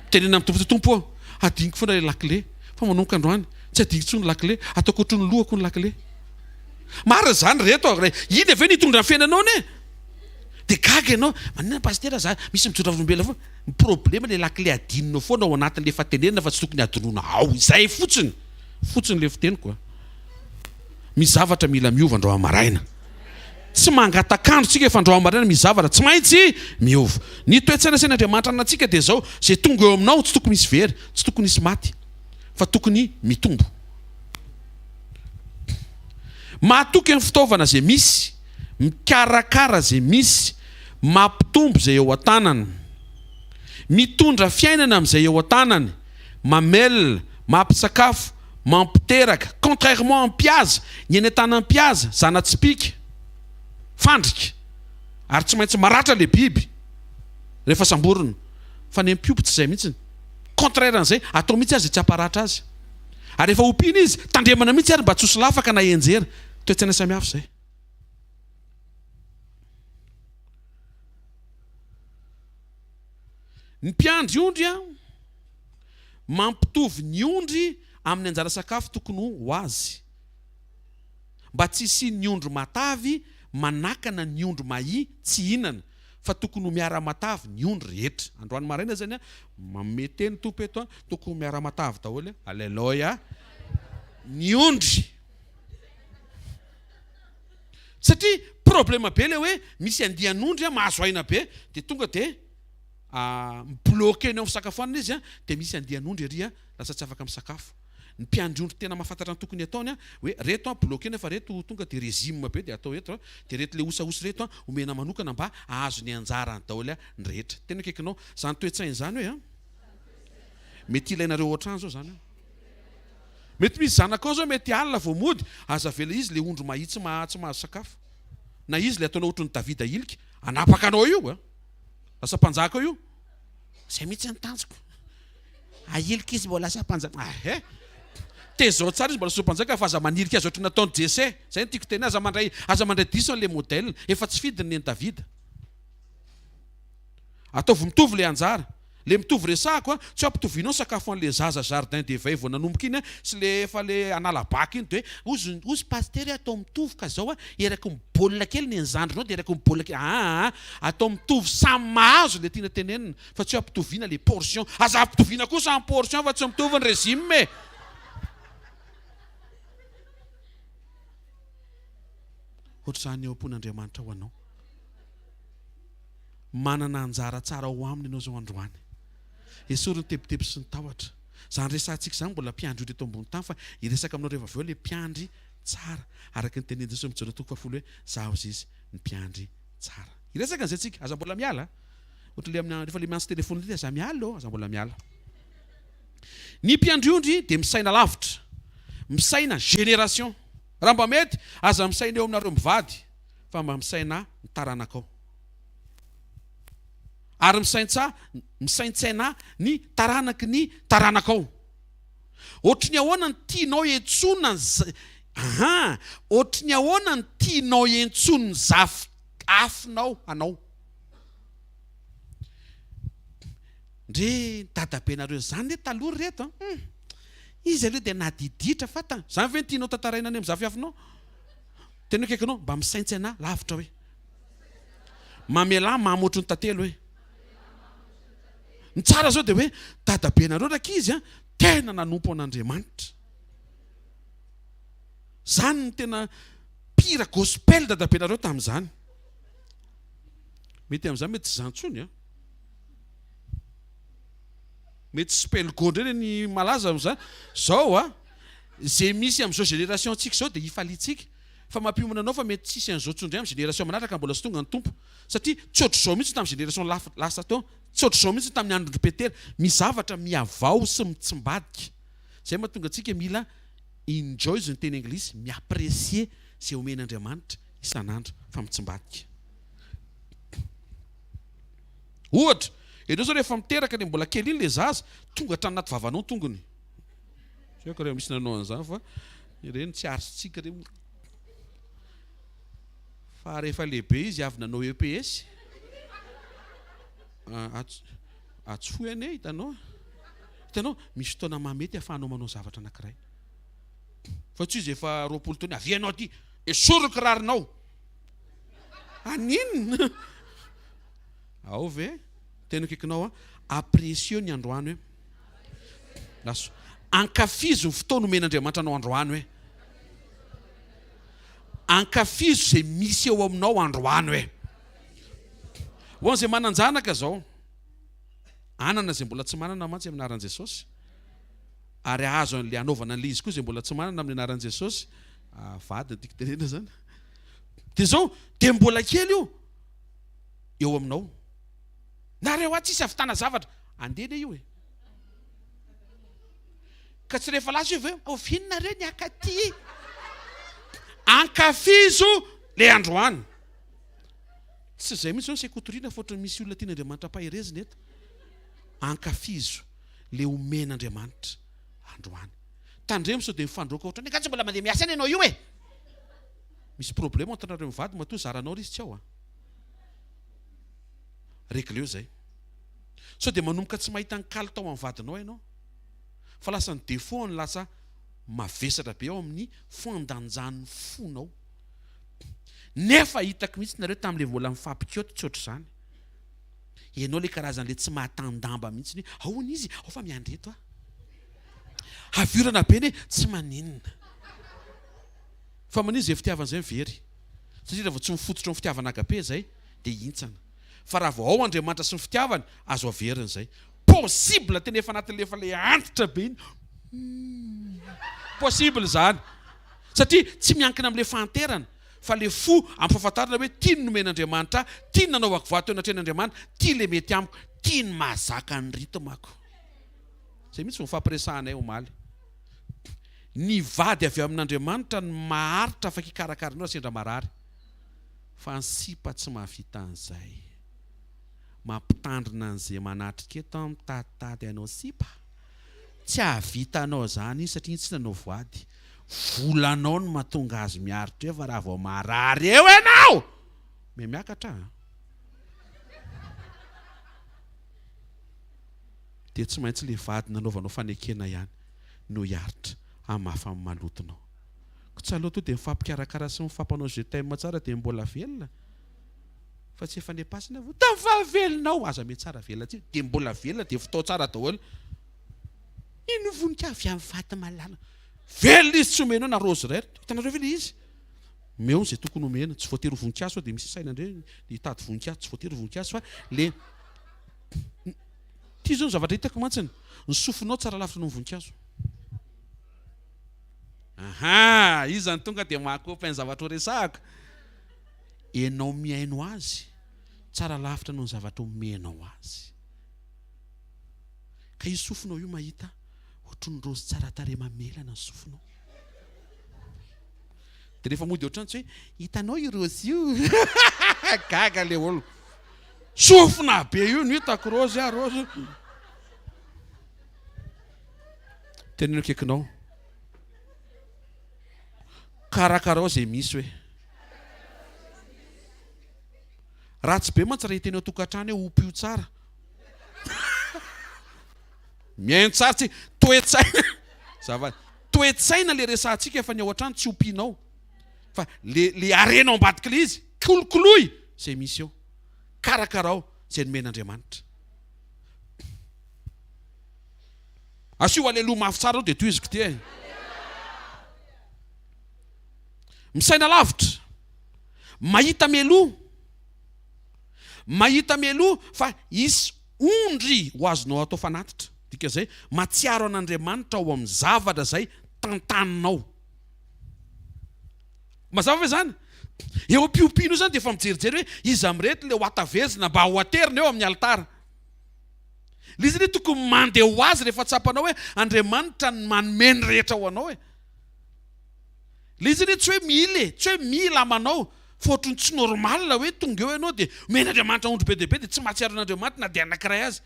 Mitenena amin'ny Tompo hoe Tompo ô, adinoko foana le lakile, fa manomboka androany, tsy adinoko intsony ny lakile, ataoko ohatry ny lohako ny lakile. Marina izany reto a! Iny ve no hitondra ny fiainanao anie? Dia gaga ianao, maninona pasitera za misy mijoro vavolombelona foana? Ny problema le lakile adinonao foana ao anatin'le efa tenenina fa tsy tokony adinoina ao, izay fotsiny, fotsiny le fiteniko a! Misy zavatra mila miova androany maraina. Tsy mangatak'andro tsika fa androany maraina misy zavatra tsy maintsy miova. Ny toe-tsaina asain'Andriamanitra anantsika dia izao, izay tonga eo aminao tsy tokony hisy very, tsy tokony hisy maty fa tokony mitombo. Mahatoky amin'ny fitaovana izay misy, mikarakara izay misy, mampitombo izay eo an-tanana. Mitondra fiainana amin'izay eo an-tanany, mamelona, mampisakafo, mampiteraka, contrairement amin'ny mpihaza, ny eny an-tanan'ny mpihaza, zana-tsipìka, fandrika, ary tsy maintsy maratra ilay biby rehefa samborina, fa ny mpiompy tsy izay mihitsy, contraire an'izay, atao mihitsy aza izay tsy hamparatra azy. Ary rehefa ompiana izy, tandremana mihitsy ary mba tsy ho solafaka na hianjera. Toe-tsaina samihafa izay. Ny mpiandry ondry mampitovy ny ondry amin'ny anjara sakafo tokony ho azy, mba tsy hisian'ny ondry matavy manakana ny ondry mahia tsy hihinana. fa tokony ho miara-matavy ny ondry rehetra. Androany maraina zany a, manome teny Tompo eto a, tokony ho miara-matavy daholo a, Aleloia, ny ondry. Satria problème be le hoe misy andian'ondry a, mahazo aina be, de tonga de mi-bloquer ny ao amin'ny fisakafoanana izy a, de misy andian'ondry ery a, lasa tsy afaka misakafo. Ny mpiandry ondry tena mahafantatra ny tokony ataony an, hoe reto an bloquer nefa reto tonga dia régime be dia atao eto an, dia reto le osaosa reto an omena manokana mba hahazo ny anjarany daholo an ny rehetra. Tena akaikinao zany toe-tsaina izany hoe an. Mety ilainareo ao an-trano zao zany an. Mety misy zanakao zao mety alina vao mody, aza avela izy le ondry mahia tsy tsy mahazo sakafo. Na izy le ataonao ohatry ny Davida ilika, hanapaka anao io an. Lasa mpanjaka io. Zay mihitsy ny tanjoko. Ahilika izy mbola lasa mpanjaka. Ahe. Tezao tsara izy mbola lasa mpanjaka fa aza manilika azy ohatry ny nataon'i Jese. Zay no tiako teny. Aza mandray aza mandray diso an'ilay modèle. Efa tsy fidiny ny an'i Davida. Ataovy mitovy ilay anjara. Le mitovy resahako a, tsy hoe ampitovianao sakafo an'le zaza jardin d'éveil vao nanomboka iny a, sy le efa le hanala bac iny de hoe ozy ozy pasitera atao mitovy ka zao a, eraky ny baolina kely ny an'ny zandrinao de eraky ny baolina kely, aa atao mitovy samy mahazo le tiana tenenina. Fa tsy hoe ampitoviana le portion. Aza ampitoviana kosa ny portion fa tsy mitovy ny régime e! Ohatr'izany eo am-pon'Andriamanitra ho anao. Manana anjara tsara ao aminy ianao izao androany. Esory ny tebiteby sy ny tahotra. Izany resahantsika izany mbola mpiandry ondry eto ambony tany fa hiresaka aminao rehefa avy eo ilay mpiandry tsara araka ny tenin'i Jesosy amin'ny Jaona toko fahafolo hoe Zaho izy ny mpiandry tsara. Hiresaka an'izay tsika, aza mbola miala. Ohatra le amin'ny rehefa le miantso téléphone ity aza miala ô, aza mbola miala. Ny mpiandry ondry dia misaina lavitra, misaina génération. Raha mba mety, aza misaina eo aminareo mivady fa mba misaina ny taranakao. Ary misaintsa, misaintsaina ny taranaky ny taranakao. Ohatry ny ahoana ny tianao iantsoana ny aha, ohatry ny ahoana ny tianao iantsoan'ny zafy afinao anao. Ndre ny dadabenareo zany ne taloha ry reto an! Hum! Izy aloha dia nadiditra fa ta, zany ve no tianao tantaraina any amin'ny zafy afinao? Tena akaikinao, mba misaintsaina lavitra hoe. Mamelà mamy ohatry ny tantely hoe. Ny tsara zao dia hoe dadabenareo rankizy an, tena nanompo an'Andriamanitra. Zany no tena pire gospel dadabenareo tamin'izany. Mety amin'izany mety tsy izany intsony an. Mety spelgo indray ny malaza amin'izany. Zao an, izay misy amin'izao génération antsika izao dia hifaliantsika. Fa mampiomana anao fa mety tsy hisy an'izao intsony indray amin'ny génération manaraka mbola tsy tonga ny Tompo. Satria tsy ohatr'izao mihitsy tamin'ny génération lasa teo, tsy ohatr'izao mihitsy tamin'ny andron-dry Petera. Misy zavatra mihavao sy mitsimbadika. Izay mahatonga antsika mila enjoys ny teny anglisy, mi-apprécier izay omen'Andriamanitra isan'andro fa mitsimbadika. Ohatra, ianao izao rehefa miteraka ilay mbola kely iny ilay zaza, tonga hatrany anaty vavanao ny tongony. Tsy haiko raha misy nanao an'izany fa ireny tsy azontsika ireny. Fa rehefa lehibe izy avy nanao EPS, atsofohy anie hitanao. Hitanao, misy fotoana mahamety ahafahanao manao zavatra anankiray. Fa tsy izy efa 20 taona, avia ianao aty, esory ny kiraronao. Haninona? Ao ve? Tena akaikinao an. Apprécieux ny androany hoe. Laso. Ankafizo ny fotoana omen'Andriamanitra anao androany hoe. Ankafizo izay misy eo aminao androany hoe. Ho an'izay manan-janaka izao, anana izay mbola tsy manana mantsy amin'ny anaran'i Jesosy, ary ahazo an'ilay hanaovana an'ilay izy koa izay mbola tsy manana amin'ny anaran'i Jesosy, vady no tiako tenenina izany. Dia izao, dia mbola kely io eo aminao. Nareo atsy tsisy ahavitana zavatra. Andeha anie io e. Ka tsy rehefa lasa io ve, oviana nareo ny hakaty? Ankafizo le androany. Tsy izay mihitsy izao ny sekotoriana fa ohatran'ny misy olona tian'Andriamanitra ampaherezina eto. Ankafizo le omen'Andriamanitra androany. Tandremo sao dia mifandroaka ohatran'ny angaha tsy mbola mandeha miasa any ianao io e! Misy problème entre nareo mivady matoa zaranao ry izy tsy ao a! Regleo izay. Sao dia manomboka tsy mahita ny kalitao amin'ny vadinao ianao. Fa lasa ny défaut no lasa mavesatra be ao amin'ny fandanjan'ny fonao. Nefa hitako mihitsy nareo tamin'ilay mbola nifampikoty tsy ohatr'izany. Ianao ilay karazan'ilay tsy mahatan-damba mihitsy hoe ahoana izy? Ao fa miandry eto aho. Haviorana be anie, tsy maninona. Fa maninona izay fitiavana izay very? Satria raha vao tsy mifototra amin'ny fitiavana agape izay dia hihintsana. Fa raha vao ao Andriamanitra sy ny fitiavany, azo averina izay. Possible tena efa anatin'ilay efa ilay antitra be iny. Humm. Possible izany. Satria tsy miankina amin'ilay fahanterana fa ilay fo amin'ny fahafantarana hoe tia ny nomen'Andriamanitra ahy, tia ny nanaovako vato teo anatrehan'Andriamanitra, tia ilay mety amiko, tia ny mahazaka ny rythme-ko. Izay mihitsy no nifampiresahanay omaly. Ny vady avy amin'Andriamanitra no maharitra afaka hikarakara anao raha sendra marary. Fa ny sipa tsy mahavita an'izay. Mampitandrina an'izay manatrika eto aho mitaditady anao sipa. Tsy hahavita anao izany izy satria izy tsy nanao voady. Volanao no mahatonga azy miaritra eo fa raha vao marary eo ianao! Mihamiakatra an! Dia tsy maintsy ilay vady nanaovanao fanekena ihany no hiaritra hamafa ny malotonao. Ko tsy aleo to dia mifampikarakara sy mifampanao je t'aime tsara dia mbola velona fa tsy efa nepasina vao tafavelonao aza mihatsara velatsihy dia mbola velona dia fitao tsara daholo iny voninkazo avy amin'ny faty malala velona izy tsy omenao na rose iray hitanareo ve ilay izy? Omeo izay tokony omena. Tsy voatery ho voninkazo fa dia misy saina indray dia hitady voninkazo. Tsy voatery ho voninkazo fa le Ity izao ny zavatra hitako mantsiny. Ny sofinao tsara lavitra noho ny voninkazo. Aha! Iza no tonga dia mahakopy ny zavatra ho resahako? Ianao mihaino azy tsara lavitra noho ny zavatra omenao azy. Ka io sofinao io mahita ohatry ny raozy tsara tarehy mamelana ny sofinao. Dia rehefa mody ohatrany tsy hoe hitanao io raozy io. Gaga le olona. Sofina be io no hitako raozy ah raozy. Teneno akaikinao. Karakarao izay misy hoe. Ratsy be mantsy raha hiteny ao an-tokantrano hoe ompio tsara. Mihaino tsara tsy toe-tsaina. Zava toe-tsaina le resahantsika fa ny ao an-trano tsy ompianao. Fa le le harena ao ambadik'ilay izy, kolokoloy izay misy eo. Karakarao izay nomen'Andriamanitra. Asio aleloha mafy tsara aloha dia tohiziko ity e. Misaina lavitra. Mahita mialoha. Mahita mialoha fa hisy ondry ho azonao atao fanatitra. Dikan'izay, mahatsiaro an'Andriamanitra ao amin'ny zavatra izay tantaninao. Mazava ve izany? Eo am-piompiana io izany dia efa mijerijery hoe iza amin'ireto ilay ho hatavezina mba ho aterina eo amin'ny alitara. Ilay izy anie tokony mandeha ho azy rehefa tsapanao hoe Andriamanitra no manome ny rehetra ho anao e. Ilay izy anie tsy hoe mila e, tsy hoe mila manao fa ohatran'ny tsy normal hoe tonga eo ianao dia omen'Andriamanitra ondry be dia be dia tsy mahatsiaro an'Andriamanitra na dia anankiray aza.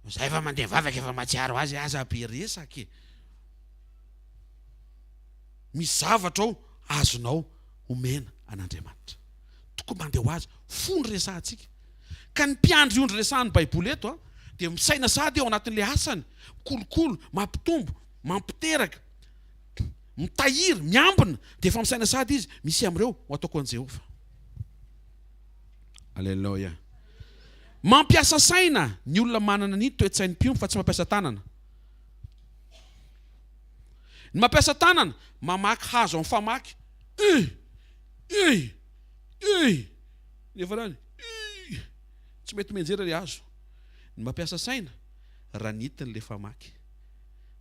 Za efa mandeha mivavaka efa mahatsiaro azy, aza be resaka e. Misy zavatra ao azonao omena an'Andriamanitra. Tokony mandeha ho azy. Fo no resahantsika. Ka ny mpiandry ondry resahan'ny Baiboly eto dia misaina sahady ao anatin'ilay asany, mikolokolo, mampitombo, mampiteraka, mitahiry, miambina, dia efa misaina sahady izy, misy amin'ireo ho ataoko an'i Jehovah. Aleloia. Mampiasa saina ny olona manana ny toe-tsain'ny mpiompy fa tsy mampiasa tanana. Ny mampiasa tanana, mamaky hazo amin'ny famaky. Ih! Ih! Ih! Nefa rany, ih! Tsy mety mianjera ilay hazo. Ny mampiasa saina, ranitiny ilay famaky.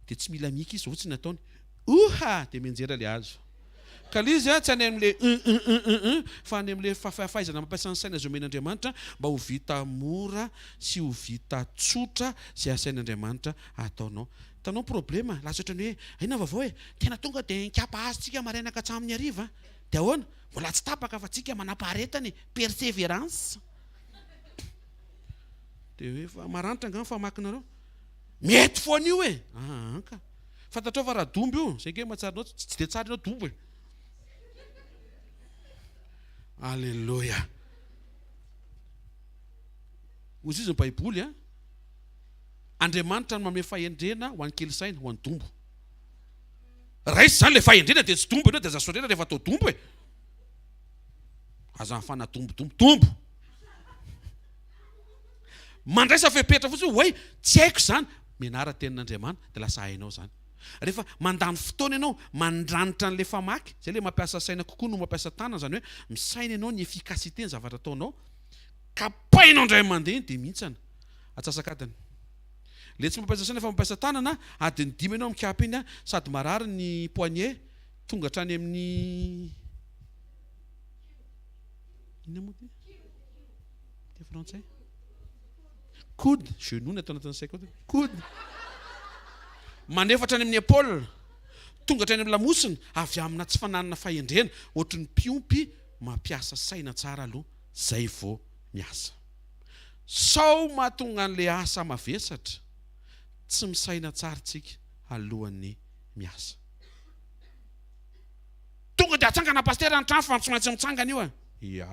Dia tsy mila mihika izy, fotsiny ataony. Oha! Dia mianjera ilay hazo. Ka ilay izy tsy any amin'ilay un un un un un fa any amin'ilay fahaizana mampiasa ny saina izay omen'Andriamanitra mba ho vita mora sy ho vita tsotra izay asain'Andriamanitra ataonao. Hitanao ny problema, lasa ohatran'ny hoe inona ny vaovao e? Tena tonga dia nikapa hazo tsika maraina ka hatramin'ny hariva an! Dia ahoana? Mbola tsy tapaka fa tsika manam-paharetana e! Perseverance! Dia hoe fa maranitra angaha ny famakinareo? Mety foana io e! Aa ka! Fantatrao fa raha dombo io, zay nge mahatsara anao, tsy dia tsara ianao dombo e! Aleloia! Hoy izy ny Baiboly an! Andriamanitra no manome fahendrena ho an'ny kely saina, ho an'ny dombo. Raiso izany ilay fahendrena dia tsy dombo ianao dia aza sorena rehefa atao dombo e. Aza mifanadombodombo. Dombo. Mandraisa fepetra fotsiny hoe tsy haiko izany. Mianara tenin'Andriamanitra dia lasa hainao izany. Rehefa mandany fotoana ianao mandranitra an'ilay famaky, izay ilay mampiasa saina kokoa no mampiasa tanana, izany hoe misaina ianao ny efficacité ny zavatra ataonao, kapainao indray mandeha dia mihintsana. Atsasak'adiny. Le tsy mampiasa saina fa mampiasa tanana, adiny dimy ianao mikapy iny sady marary ny poignet, tonga hatrany amin'ny inona moa ty? Teny frantsay? Coude, genou ny atao anatin'ny saiko ato. Coude. Manefa hatrany amin'ny épaule, tonga hatrany amin'ny lamosina, avy amina tsy fananana fahendrena, ohatry ny mpiompy mampiasa saina tsara aloha zay vao miasa. Sao mahatonga an'ilay asa mavesatra, tsy misaina tsara tsika alohan'ny miasa. Tonga dia atsangana pasitera ny trano fa tsy maintsy mitsangana io e. Ya,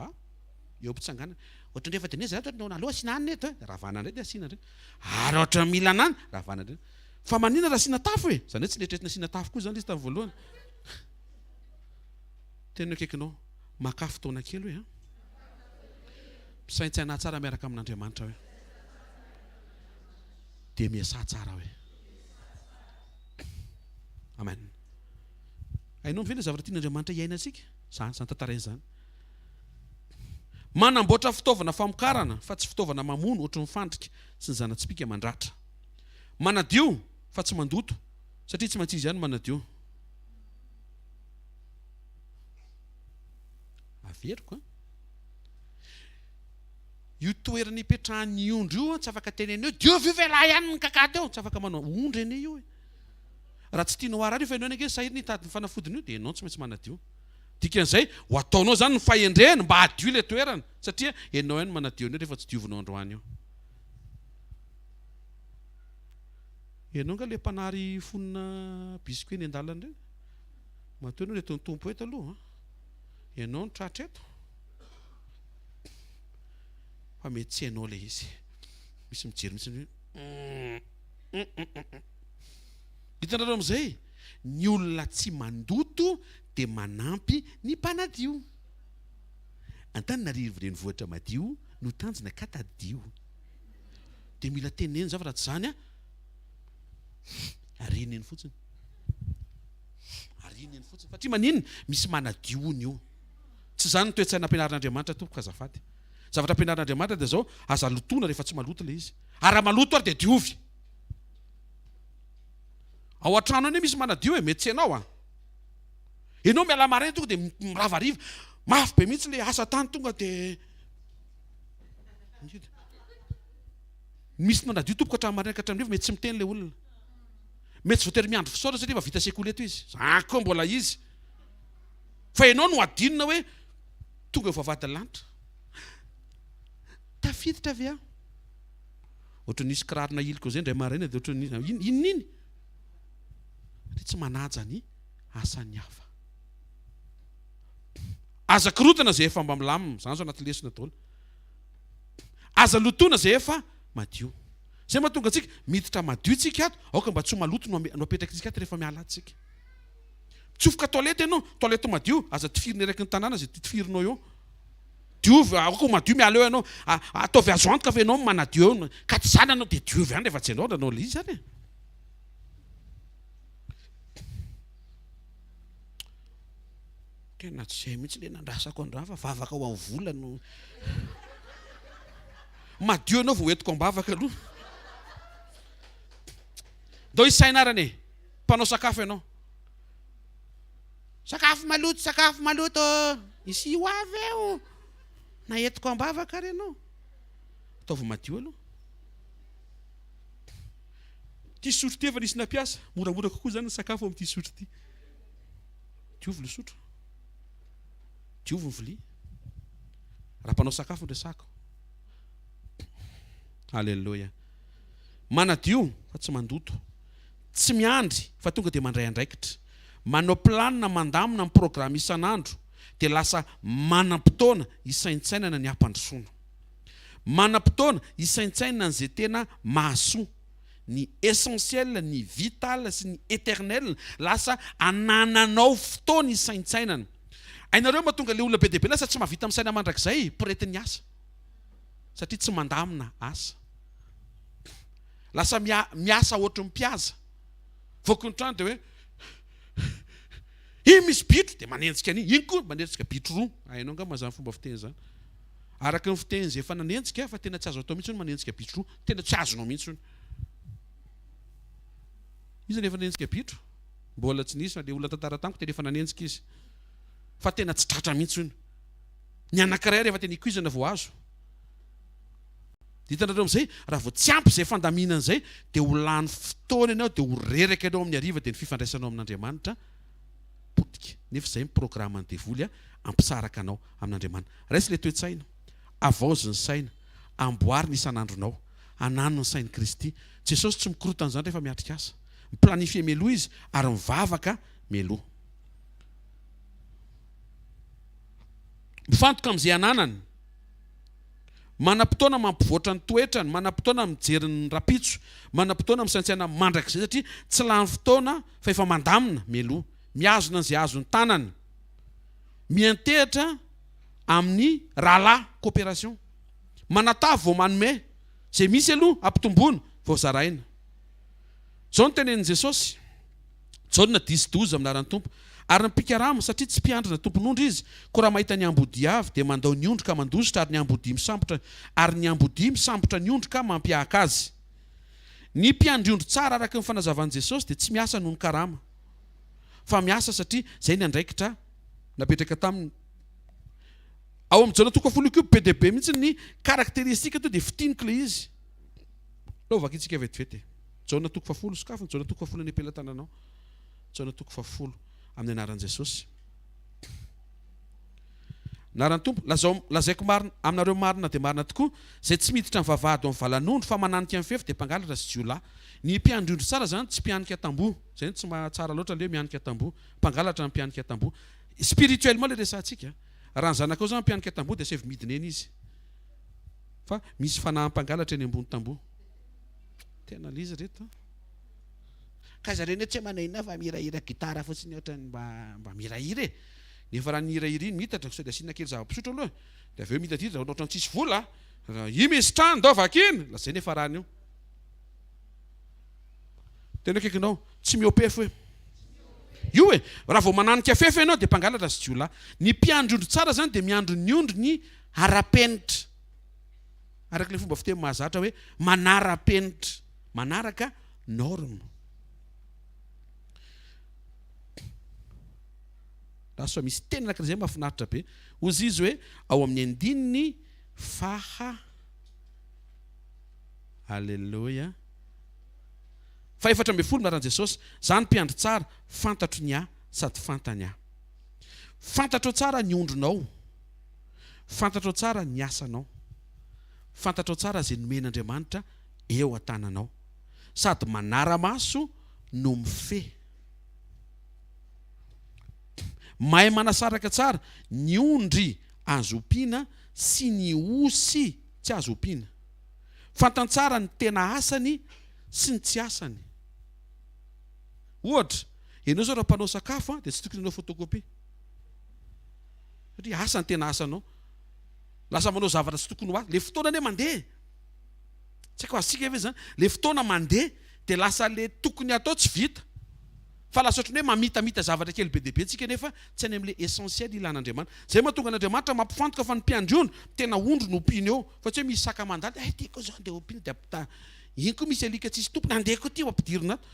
eo am-pitsanganana. Ohatran'ny rehefa dinihina zany ohatran'ny aleo asiana anona eto e, ravana indray dia asiana indray. Ary ohatran'ny mila anana, ravana indray. Fa maninona raha asiana tafo e? Izany hoe tsy neritreretina asiana tafo koa izany ilay izy tamin'ny voalohany. Tena eo akaikinao, makà fotoana kely hoe an. Misaintsaina tsara miaraka amin'Andriamanitra hoe. Dia miasà tsara hoe. Amen. Hainao ve ilay zavatra tian'Andriamanitra hiainantsika? Izany, izany tantaraina izany. Manamboatra fitaovana famokarana fa tsy fitaovana mamono ohatry ny fandrika sy ny zana-tsipìka mandratra. Manadio fa tsy mandoto satria tsy maintsy izy ihany no manadio. Averiko an. Io toerana ipetrahan'ny ondry io tsy afaka tenenina hoe diovy io fa ialahy ihany no nikakà teo. Tsy afaka manao ondry anie io e. Raha tsy tianao harary io fa ianao anie sahirana hitady ny fanafodiny io dia ianao no tsy maintsy manadio. Dikan'izay ho ataonao izany ny fahendrena mba hadio ilay toerana satria ianao ihany no manadio an'io rehefa tsy diovinao androany io. Ianao nga le mpanary fonona biscuit eny an-dalana ireny? Matoa ianao nentin'ny Tompo eto aloha an! Ianao no tratra eto. Fa mety tsy ianao ilay izy. Misy mijery mihitsy hoe Hitanareo amin'izay? Ny olona tsy mandoto dia manampy ny mpanadio. Antananarivo renivohitra madio no tanjona ka tadidio. Dia mila teneno za fa raha tsy izany an, ariana eny fotsiny. Ariana eny fotsiny. Satria maninona? Misy manadio hono io. Tsy izany ny toe-tsaina ampianarin'Andriamanitra tompoko azafady. Zavatra ampianarin'Andriamanitra dia izao, aza lotoina rehefa tsy maloto ilay izy. Ary raha maloto ary dia diovy. Ao an-trano anie misy manadio e, mety tsy ianao an. Ianao miala maraina tonga dia mirava hariva. Mafy be mihitsy ilay asa tany tonga dia Misy manadio tompoko hatramin'ny maraina ka hatramin'ny hariva, mety tsy miteny ilay olona. Mety tsy voatery miandry fisaorana satria efa vita sekoly eto izy. Zany koa mbola izy. Fa ianao no adinona hoe tonga eo vavahadin'ny lanitra. Tafiditra ve aho? Ohatran'ny nisy kiraro nahiliko izay indray maraina dia ohatran'ny inona iny? Satria tsy manaja ny asan'ny hafa. Aza korotana izay efa mba milamina. Izany izao anaty lesona daholo. Aza lotoina izay efa madio. Izay mahatonga antsika miditra madio tsika ato, aoka mba tsy ho maloto no apetrakitsika ato rehefa miala ato tsika. Mitsofoka toilette ianao, toilette madio, aza tifirina eraky ny tanàna izay tifirinao eo. Diovy, aoka ho madio miala eo ianao. Ataovy azo antoka fa ianao no manadio eo. Ka tsy izany ianao dia diovy ihany rehefa tsy ianao nanao ilay izy izany e. Tena tsy izay mihitsy ilay nandrasako androany fa vavaka ho an'ny vola no. Madio ianao vao entiko am-bavaka aloha. Ndao hisaina arany e. Mpanao sakafo ianao. Sakafo maloto, sakafo maloto. Hisy ho avy eo. Na entiko am-bavaka ary ianao. Ataovy madio aloha. Ity sotro ity efa nisy nampiasa. Moramora kokoa izany ny sakafo amin'ity sotro ity. Diovy ny sotro. Diovy ny vilia. Raha mpanao sakafo no resahako. Alléluia. Manadio fa tsy mandoto. Tsy miandry fa tonga dia mandray andraikitra. Manao planina mandamina ny programa isan'andro dia lasa manam-potoana hisaintsainana ny hampandrosoana. Manam-potoana hisaintsainana an'izay tena mahasoa. Ny essentiel, ny vital sy ny eternel lasa anananao fotoana hisaintsainana. Hainareo mahatonga ilay olona be dia be lasa tsy mahavita misaina mandrakizay, poretin'ny asa. Satria tsy mandamina asa. Lasa miasa ohatry ny mpihaza. Voaky ny trano dia hoe iny misy bitro dia manenjika an'iny, iny koa manenjika bitro roa. Hainao angamba izany fomba fiteny izany. Araka ny fiteny izay efa nanenjika fa tena tsy azo atao mihitsy ny manenjika bitro roa. Tena tsy azonao mihitsy hono. Iza no efa nanenjika bitro? Mbola tsy nisy fa ilay olona tantara tamiko tena efa nanenjika izy. Fa tena tsy tratra mihitsy hono. Ny anankiray ary efa tena ikoizana vao azo. Hitanareo amin'izay, raha vao tsy ampy izay fandaminana izay dia ho lany fotoana ianao dia ho reraka ianao amin'ny hariva dia ny fifandraisanao amin'Andriamanitra potika. Nefa izay ny programan'ny devoly hampisaraka anao amin'Andriamanitra. Raiso ilay toe-tsaina. Havaozy ny saina. Amboary ny isan'andronao. Anano ny sain'i Kristy. Jesosy tsy mikorotana izany rehefa miatrika asa. Mi-planifier mialoha Izy ary mivavaka mialoha. Mifantoka amin'izay ananany. Manam-potoana mampivoatra ny toetrany, manam-potoana mijery ny rahampitso, manam-potoana misaintsaina mandrakizay satria tsy lany fotoana fa efa mandamina mialoha. Mihazona an'izay azon'ny tanany. Miantehitra amin'ny rahalahy, coopération. Manatavy vao manome. Izay misy aloha ampitomboina vao zaraina. Izao no tenenin'i Jesosy, Jaona 10 12 amin'ny anaran'ny Tompo, Ary ny mpikarama, satria tsy mpiandry na tompon'ondry izy, koa raha mahita ny ambodia avy, dia mandao ny ondry ka mandositra, ary ny ambodia misambotra, ary ny ambodia misambotra ny ondry ka mampihahaka azy. Ny mpiandry ondry tsara araka ny fanazavan'i Jesosy dia tsy miasa noho ny karama, fa miasa satria izay ny andraikitra napetraka taminy. Ao amin'ny Jaona toko fahafolo io koa be dia be mihitsy ny caractéristique to dia fintiniko ilay izy. Aleo vakintsika vetivety e. Jaona toko fahafolo, sokafy ny Jaona toko fahafolo any am-pelatananao. Jaona toko fahafolo, amin'ny anaran'i Jesosy. Anaran'ny Tompo, lazao, lazaiko marina, aminareo marina dia marina tokoa, izay tsy miditra ny vavahady ao amin'ny valan'ondry fa mananika ny fefy dia mpangalatra sy jiolahy. Ny mpiandry ondry tsara izany tsy mpianika tamboho. Izay no tsy mahatsara loatra ilay hoe mianika tamboho. Mpangalatra ny mpianika tamboho. Spirituellement ilay resahantsika. Raha ny zanakao izany mpianika tamboho dia asaivo midina eny izy. Fa misy fanahy mpangalatra eny ambony tamboho. Tena ilay izy reto an. Ka zareo anie tsy manao inona fa mihirahira gitara fotsiny ohatran'ny mba mba mihirahira e. Nefa raha ny hira iny miitatra sao dia asiana kely zava-pisotro aloha e. Dia avy eo miitatra ohatran'ny tsisy vola. Io misy trano ndao vakiana. Lazaina nefa rany io. Tena akaikinao, tsy mihoa-pefy hoe. Io e, raha vao mananika fefy ianao dia mpangalatra sy jiolahy. Ny mpiandry ondry tsara izany dia miandry ny ondry ny ara-penitra. Araka ilay fomba fiteny mahazatra hoe manara-penitra, manaraka norme. Lasa misy teny anankiray izay mahafinaritra be. Hozy izy hoe ao amin'ny andininy faha Aleloia. Fahefatra ambin'ny folo, Anaran'i Jesosy, Izaho no mpiandry tsara, fantatro ny ahy sady fantany ahy. Fantatrao tsara ny ondrinao. Fantatrao tsara ny asanao. Fantatrao tsara izay nomen'Andriamanitra eo an-tananao. Sady manara-maso no mifehy. Mahay manasaraka tsara ny ondry azo ompiana sy ny osy tsy azo ompiana. Fantany tsara ny tena asany sy ny tsy asany. Ohatra, ianao izao raha mpanao sakafo dia tsy tokony hanao photocopie. Satria asa ny tena asanao. Lasa manao zavatra tsy tokony ho asa. Le fotoana anie mandeha. Tsy haiko azontsika ve izany? Le fotoana mandeha dia lasa le tokony hatao tsy vita. Fa lasa ohatran'ny hoe mamitamita zavatra kely be dia be tsika nefa tsy any amin'ilay essentiel ilan'Andriamanitra. Izay mahatonga an'Andriamanitra mampifantoka fa ny mpiandry ondry tena ondry no ompiany eo fa tsy hoe misy saka mandalo dia hay ty koa izao andeha ompiana dia ampitaha. Iny koa misy alika tsisy tompony andeha koa ty ho ampidirina ato.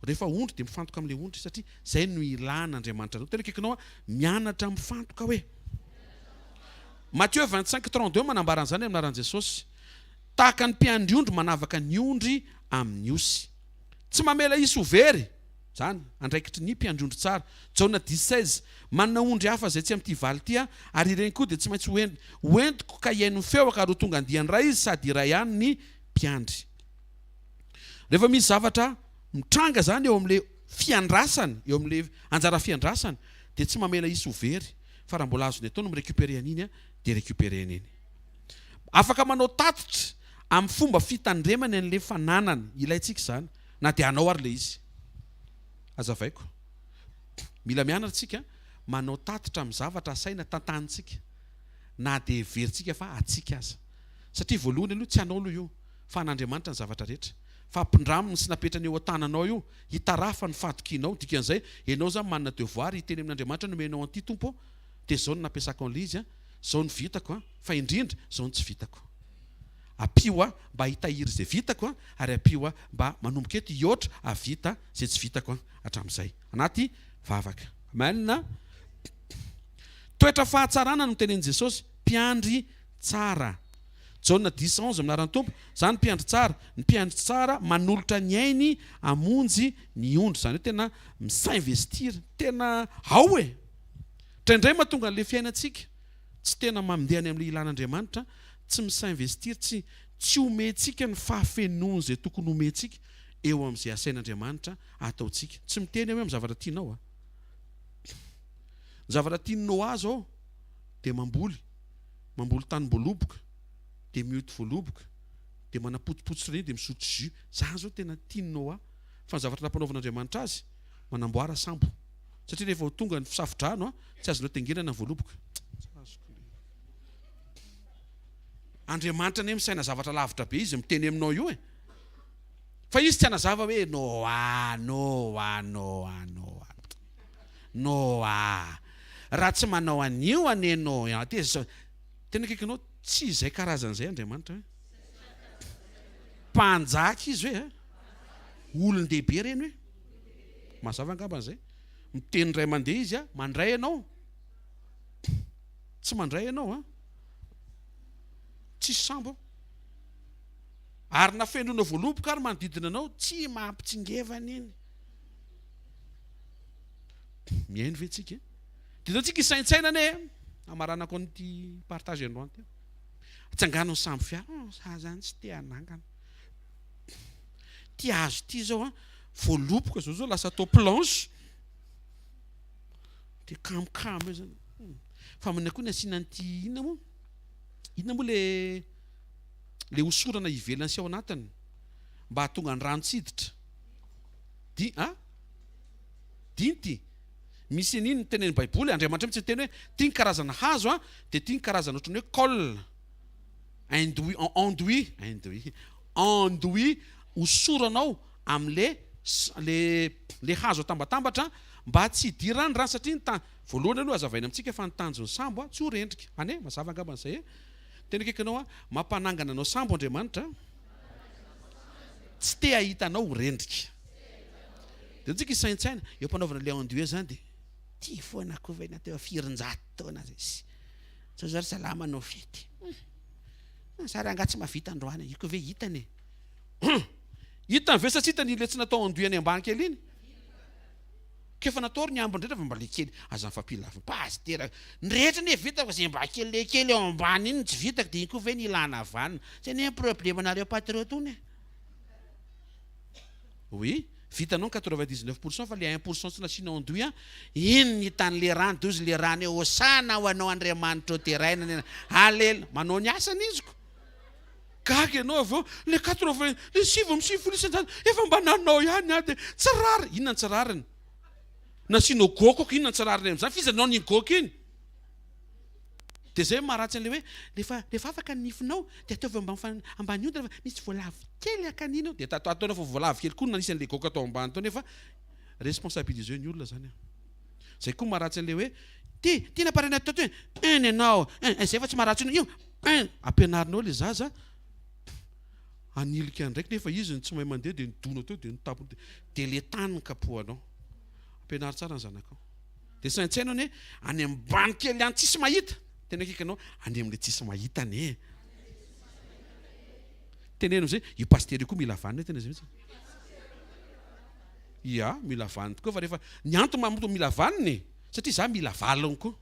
Rehefa ondry dia mifantoka amin'ilay ondry satria izay no ilan'Andriamanitra anao. Tena akaikinao aho mianatra mifantoka hoe. Matthieu 25, 32 manambara an'izany amin'ny anaran'i Jesosy. Tahaka ny mpiandry ondry manavaka ny ondry amin'ny osy. Tsy mamela hisy ho very, izany, andraikitry ny mpiandry ondry tsara. Jaona dix, 16, Manana ondry hafa izay tsy amin'ity valy ity aho, ary ireny koa dia tsy maintsy ho ho entiko ka hihaino ny feoko ary ho tonga andiany iray izy sady iray ihany ny mpiandry. Rehefa misy zavatra mitranga izany eo amin'ilay fiandrasany, eo amin'ilay anjara fiandrasany, dia tsy mamela hisy ho very, fa raha mbola azony atao ny mi-récupérer an'iny dia récupérer-ny iny. Afaka manao tatitra amin'ny fomba fitandremany an'ilay fananany. Ilaintsika izany, na dia anao ary ilay izy. Hazavaiko. Mila mianatra isika manao tatitra amin'ny zavatra asaina tantanintsika, na dia heverintsika fa antsika aza. Satria voalohany aloha, tsy anao aloha io, fa an'Andriamanitra ny zavatra rehetra. Fa ampindraminy sy napetrany eo an-tananao io, hitarafa ny fahatokianao. Dikan'izay, ianao izany manana devoir hiteny amin'Andriamanitra, nomenao an'ity Tompo ô, dia izao no nampiasako an'ilay izy an. Zao no vitako an, fa indrindra zao no tsy vitako. Ampio aho mba hitahiry izay vitako an, ary ampio aho mba manomboka eto hihoatra hahavita izay tsy vitako an hatramin'izay. Anaty vavaka. Amen. Toetra fahatsarana no tenenin'i Jesosy, mpiandry tsara. Jaona dix 11 amin'ny anaran'ny Tompo, Izaho no mpiandry tsara, ny mpiandry tsara manolotra ny ainy hamonjy ny ondry. Izany hoe tena mi-s'investir, tena ao e! Indraindray mahatonga an'ilay fiainantsika tsy tena mandeha any amin'ilay ilan'Andriamanitra, tsy mi-s'investir, tsy tsy omentsika ny fahafenoany izay tokony homentsika eo amin'izay asain'Andriamanitra ataontsika. Tsy miteny aho hoe amin'ny zavatra tianao a. Ny zavatra tian'i Noa izao dia mamboly, mamboly tanim-boaloboka, dia mioty voaloboka, dia manapotsipotsy ireny dia misotro jus. Izany izao tena tian'i Noa. Fa ny zavatra nampanaovin'Andriamanitra azy, manamboara sambo. Satria rehefa ho tonga ny fisafo-drano, tsy azonao tengenana ny voaloboka. Tsy azoko le. Andriamanitra anie misaina zavatra lavitra be izy miteny aminao io e. Fa izy tsy hanazava hoe Noa, Noa, Noa, Noa. Noa. Raha tsy manao an'io anie Noa dia zao. Tena akaikinao tsy izay karazana izay Andriamanitra hoe. Mpanjaka izy hoe a. Olon-dehibe ireny hoe. Mazava angambany izay. Miteny indray mandeha izy a, mandray ianao. Tsy mandray ianao a. Tsisy sambo ao. Ary na fenoina voaloboka ary manodidina anao, tsy mampitsingevana iny. Mihaino ve tsika? Dia zao tsika hisaintsaina anie e. Hamaranako an'ity partage androany ity. Atsangano ny sambo fiara. Oh, za zany tsy te hanangana. Ty hazo ty zao an, voaloboka zao zao lasa atao planche. Dia kamokamo eo zany. Fa manina koa ny asiana an'ity inona moa? Inona moa le le hosorana ivelany sy ao anatiny mba hahatonga ny rano tsy hiditra? Di a? Dinty. Misy an'iny ny tenenin'ny Baiboly, Andriamanitra mihitsy niteny hoe ty ny karazana hazo a, dia ty ny karazana ohatran'ny hoe colle. Enduit, enduit, enduit, enduit hosoranao amin'le le le hazo atambatambatra mba tsy hidiran'ny rano satria ny ta voalohany aloha hazavaina amintsika fa ny tanjon'ny sambo a tsy ho rendrika. Any e, mazava angambany izay e. Tena akaiky anao a, mampanangana anao sambo Andriamanitra. Tsy te hahita anao ho rendrika. Dia tsika hisaintsaina, eo am-panaovana ilay enduit zany dia tia foana koa ve na teo firinjato taona aza izy. Zao zao ry zalahy manao fety. Hum. Za rangahy tsy mahavita androany, io koa ve hitany e. Hum. Hitany ve sa tsy hitany iny le tsy natao enduit any ambany kely iny? K'efa natao ary ny ambiny rehetra fa mba le kely aza mifampila pasitera. Ny rehetra anie vitako fa ze mba kely le kely ao ambany iny no tsy vitako de iny koa ve ny ilana vanona. Zay anie ny problème-nareo patriote tony e. Oui, vitanao ny 99% fa le 1% tsy nasiana enduit an, iny ny hitan'le rano de ozy le rano hoe hosana ho anao Andriamanitra ô deraina ny Alel, manao ny asany izy ko. Gaga ianao avy eo, le quatre-vingt, le 99% efa mba nanao ihany aho de tsy rariny, inona ny tsy rariny? Nasianao goaka ko inona ny tsy rariny amin'izany, f'iza nanao an'iny goaka iny? De zay maharatsy an'le hoe rehefa rehefa afaka ny nifinao de ataovy ambany fan ambany hoditra fa misy voalavo kely akanina eo de atao ataonao fa voalavo kely koa no nanisy an'le goaka tao ambany tao nefa responsabiliseo ny olona zany an. Zay koa maharatsy an'le hoe ty ty namparena tato hoe un ianao un zay fa tsy maharatsy io un ampianarinao le zaza hanilika ndraiky nefa izy no tsy mahay mandeha de nidona teo de nitapony de le tany no kapohanao. Ampianaro tsara ny zanakao. Dia saintsaino anie any ambany kely any tsisy mahita. Tena akaiky anao any amin'ilay tsisy mahita anie. Teneno amizay, io pasitera io koa mila vanona tena izay mihitsy. Ia, mila vanona tokoa fa rehefa ny antony maha mila vanona e, satria za mila valiny koa.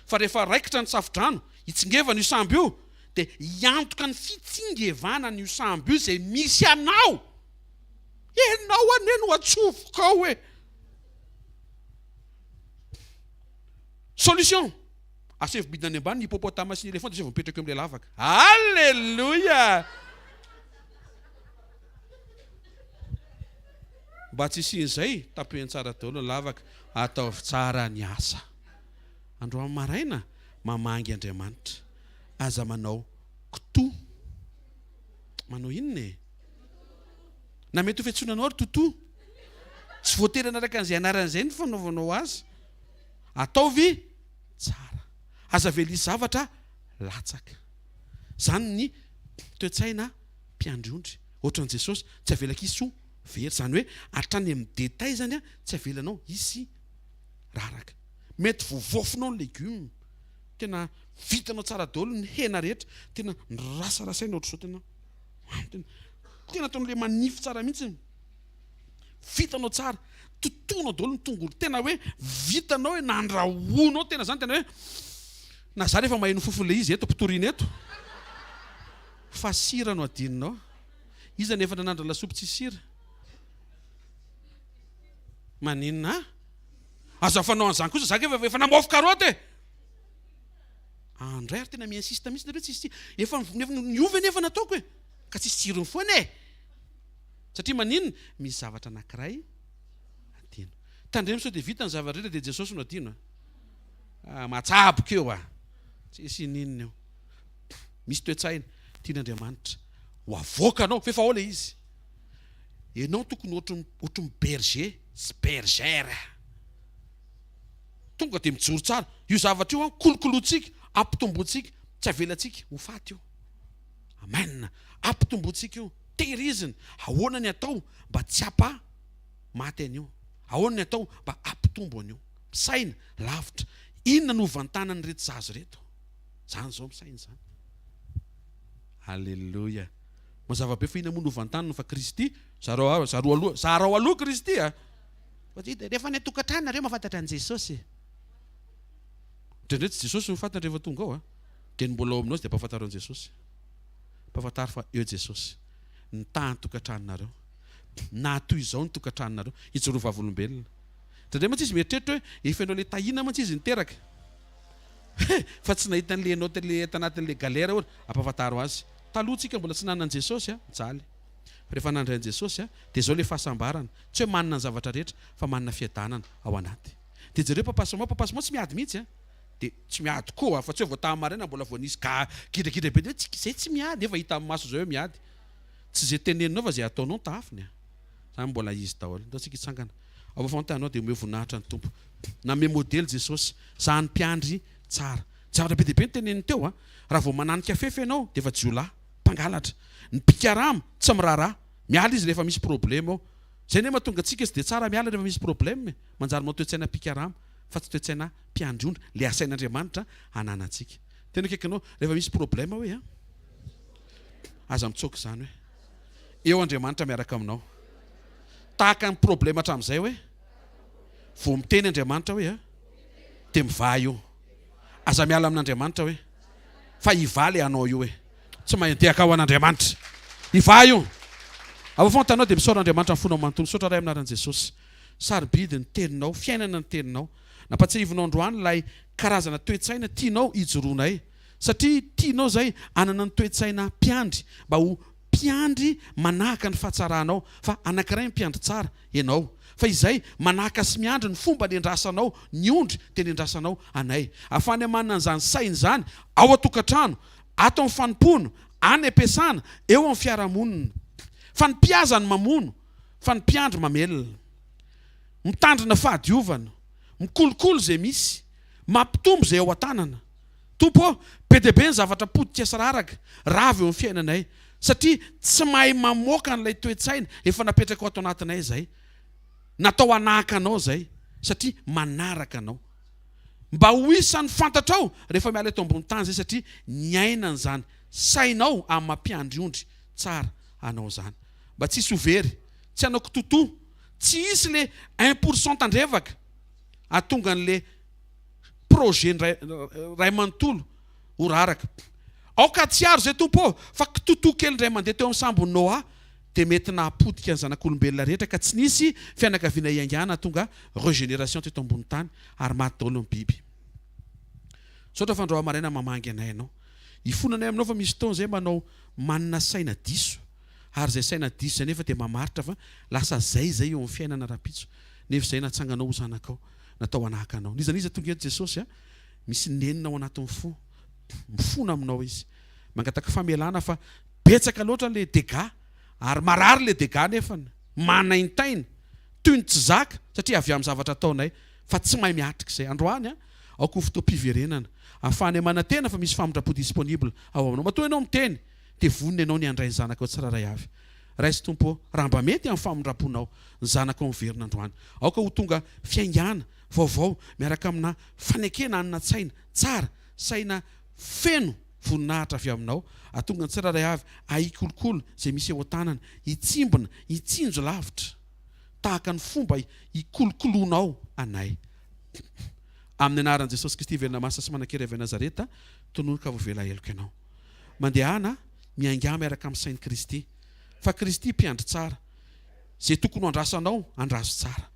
Fa rehefa raikitra ny safodrano, hitsingevana io sambo io, dia hiantoka ny fitsingevanana io sambo io izay misy anao. Ianao anie no atsofoka ao e. Solution, Asaivo midina any ambany ny hippopotame sy ny éléphant dia asaivo mipetraka eo amin'ilay lavaka. Alléluia! Mba tsy hisian'izay, tapehiny tsara daholo ny lavaka, ataovy tsara ny asa. Androany maraina, mamangy Andriamanitra. Aza manao kitoa. Manao inona e? Na mety ho fiantsoana anao ry Toto. Tsy voatery hanaraka an'izay anarana izay ny fanaovanao azy. Ataovy tsara. Aza avela hisy zavatra latsaka. Izany ny toe-tsaina mpiandry ondry. Ohatran'i Jesosy, tsy avelako hisy ho very. Izany hoe hatrany amin'ny détail izany tsy avelanao hisy raraka. Mety voavaofinao ny légumes. Tena vitanao tsara daholo ny hena rehetra. Tena norasarasaina ohatr'izao tena. Tena ataon'ilay manify tsara mihitsy. Vitanao tsara. Totonao daholo ny tongolo. Tena hoe vitanao hoe nandrahoanao tena zany tena hoe na za rehefa maheno fofon'ilay izy eto ampitoriana eto. Fa sira no adinonao. Iza no efa nanandra lasopy tsisy sira? Maninona? Aza fanao an'izany kosa za efa efa namaofy karaoty e. Andray ary tena mi-insiste mihitsy nareo tsisy efa ny ovy anie efa nataoko e. Ka tsisy tsirony foana e. Satria maninona? Misy zavatra anankiray adino. Tandremo sao dia vita ny zavatra rehetra dia Jesosy no adino a. Ah, matsaboka eo a. Tsisy ininona eo. Misy toe-tsaina tian'Andriamanitra ho avoakanao fa efa ao ilay izy. Ianao tokony ohatry ohatry ny berger sy bergère. Tonga dia mijoro tsara. Io zavatra io an, kolokolointsika, ampitombointsika, tsy avelantsika ho faty io. Amen. Ampitombointsika io, tehirizina. Ahoana ny atao mba tsy hampa maty an'io? Ahoana ny atao mba hampitombo an'io? Misaina lavitra. Inona no hovantanan'ireto zaza ireto? Zany izao misaina izany. Alléluia. Mazava be fa inona moa no hovantanina fa Kristy? Zarao zarao aloha, zarao aloha Kristy a. Rehefa any an-tokantrano nareo mahafantatra an'i Jesosy. Indraindray tsy Jesosy no fantatra rehefa tonga ao a. Dia ny mbola ao aminao izy dia ampahafantaro an'i Jesosy. Ampahafantaro fa eo Jesosy. Nitaha ny tokantranonareo. Na toy izao ny tokantranonareo. Hijoroa vavolombelona. Indraindray mantsy izy mieritreritra hoe efa ianao ilay tahiana mantsy izy niteraka. Fa tsy nahita an'ilay ianao tele tanatin'ilay galère ohatra. Ampahafantaro azy. Taloha tsika mbola tsy nanana an'i Jesosy a, nijaly. Fa rehefa nandray an'i Jesosy a, dia izao ilay fahasambarana. Tsy hoe manana ny zavatra rehetra fa manana fiadanana ao anaty. Dia jereo Papa Simon, Papa Simon tsy miady mihitsy a. Dia tsy miady koa fa tsy hoe vao tamin'ny maraina mbola vao nisy ga gidragidra be dia hoe tsy zay tsy miady nefa hita amin'ny maso izao hoe miady. Tsy izay teneninao fa izay ataonao no tahafiny a. Zany mbola izy daholo. Ndao tsika hitsangana. Ao afantanao dia omeo voninahitra ny Tompo. Nanome modely Jesosy. Za ny mpiandry tsara. Zavatra be dia be no teneniny teo a. Raha vao mananika fefy ianao dia efa jiolahy, mpangalatra. Ny mpikarama tsy miraharaha. Miala izy rehefa misy problème ao. Zay anie mahatonga antsika tsy dia tsara miala rehefa misy problème e. Manjary manao toe-tsaina mpikarama fa tsy toe-tsaina mpiandry ondry le asain'Andriamanitra hananantsika. Tena akaikinao rehefa misy problème hoe a. Aza mitsoaka izany hoe. Eo Andriamanitra miaraka aminao. Tahaka ny problème hatramin'izay hoe vao miteny Andriamanitra hoe a dia mivaha io. Aza miala amin'Andriamanitra hoe fa hivaha le anao io hoe tsy mahay mitehaka ho an'Andriamanitra. Hivaha io. Avy fantanao dia misaora Andriamanitra ny fonao manontolo. Misaotra Ray amin'ny anaran'i Jesosy. Sarobidy ny teninao, fiainana ny teninao. Nampatsiahivinao androany ilay karazana toe-tsaina tianao hijoroanay. Satria tianao izay hanana ny toe-tsaina mpiandry mba ho mpiandry manahaka ny fahatsaranao, fa anankiray ny mpiandry tsara, Ianao. Fa izay manahaka sy miandry ny fomba nendrasanao ny ondry dia nendrasanao anay. Ahafahanay manana an'izany saina izany ao an-tokantrano, ato amin'ny fanompoana, any am-piasana, eo amin'ny fiarahamonina. Fa ny mpihaza no mamono, fa ny mpiandry mamelona. Mitandrina fahadiovana, mikolokolo izay misy, mampitombo izay ao an-tanana. Tompo ô, be dia be ny zavatra potika sy raraka, rava eo amin'ny fiainanay, satria tsy mahay mamoaka an'ilay toe-tsaina efa napetrakao ato anatinay izay. Natao hanahaka Anao izay, satria manaraka Anao. Mba ho isan'ny fantatrao rehefa miala eto ambony tany izay, satria niaina an'izany sainao amin'ny maha mpiandry ondry tsara Anao izany. Mba tsy hisy ho very, tsy hanao kitotoa, tsy hisy le 1% tandrevaka hahatonga an'le projet ny ray manontolo ho raraka. Aoka hahatsiaro izay Tompo ô, fa kitotoa kely indray mandeha teo amin'ny sambon'i Noa dia mety nahapotika ny zanak'olombelona rehetra ka tsy nisy fianakaviana hiaingàna tonga regénération teto ambony tany ary maty daholo ny biby. Misaotra fa androany maraina mamangy anay ianao. Hifona anay aminao fa misy fotoana izay manao manana saina diso ary izay saina diso izay nefa dia mamaritra fa lasa zay izay eo amin'ny fiainana rahampitso nefa izay natsanganao ho zanakao. natao hanahaka anao. N'iza n'iza tonga eto Jesosy a, misy nenina ao anatin'ny fo, mifona aminao izy, mangataka famelana fa betsaka loatra le dégâts ary marary le dégâts nefany, manaintaina, toy ny tsy zaka satria avy amin'ny zavatra ataonay fa tsy mahay miatrika izay. Androany a, aoka ho fotoam-piverenana, ahafahanay manantena fa misy famindram-po disponible ao aminao. Matoa ianao miteny dia vonona ianao ny handray ny zanakao tsirairay avy. Raiso Tompo ô, raha mba mety amin'ny famindram-ponao ny zanakao miverina androany. Aoka ho tonga fiaingàna vaovao miaraka amina fanekena hanana-tsaina tsara, saina feno voninahitra avy aminao, hahatonga ny tsirairay avy hahikolokolo izay misy eo an-tanana, hitsimbina, hitsinjo lavitra tahaka ny fomba hikolokoloanao anay. Amin'ny anaran'i Jesosy Kristy velona masina sy manan-kery avy any Nazareta, tonony ka voavela heloka ianao. Mandehana miaingà miaraka amin'ny sain'i Kristy, fa Kristy mpiandry tsara. Izay tokony ho andrasanao, andraso tsara.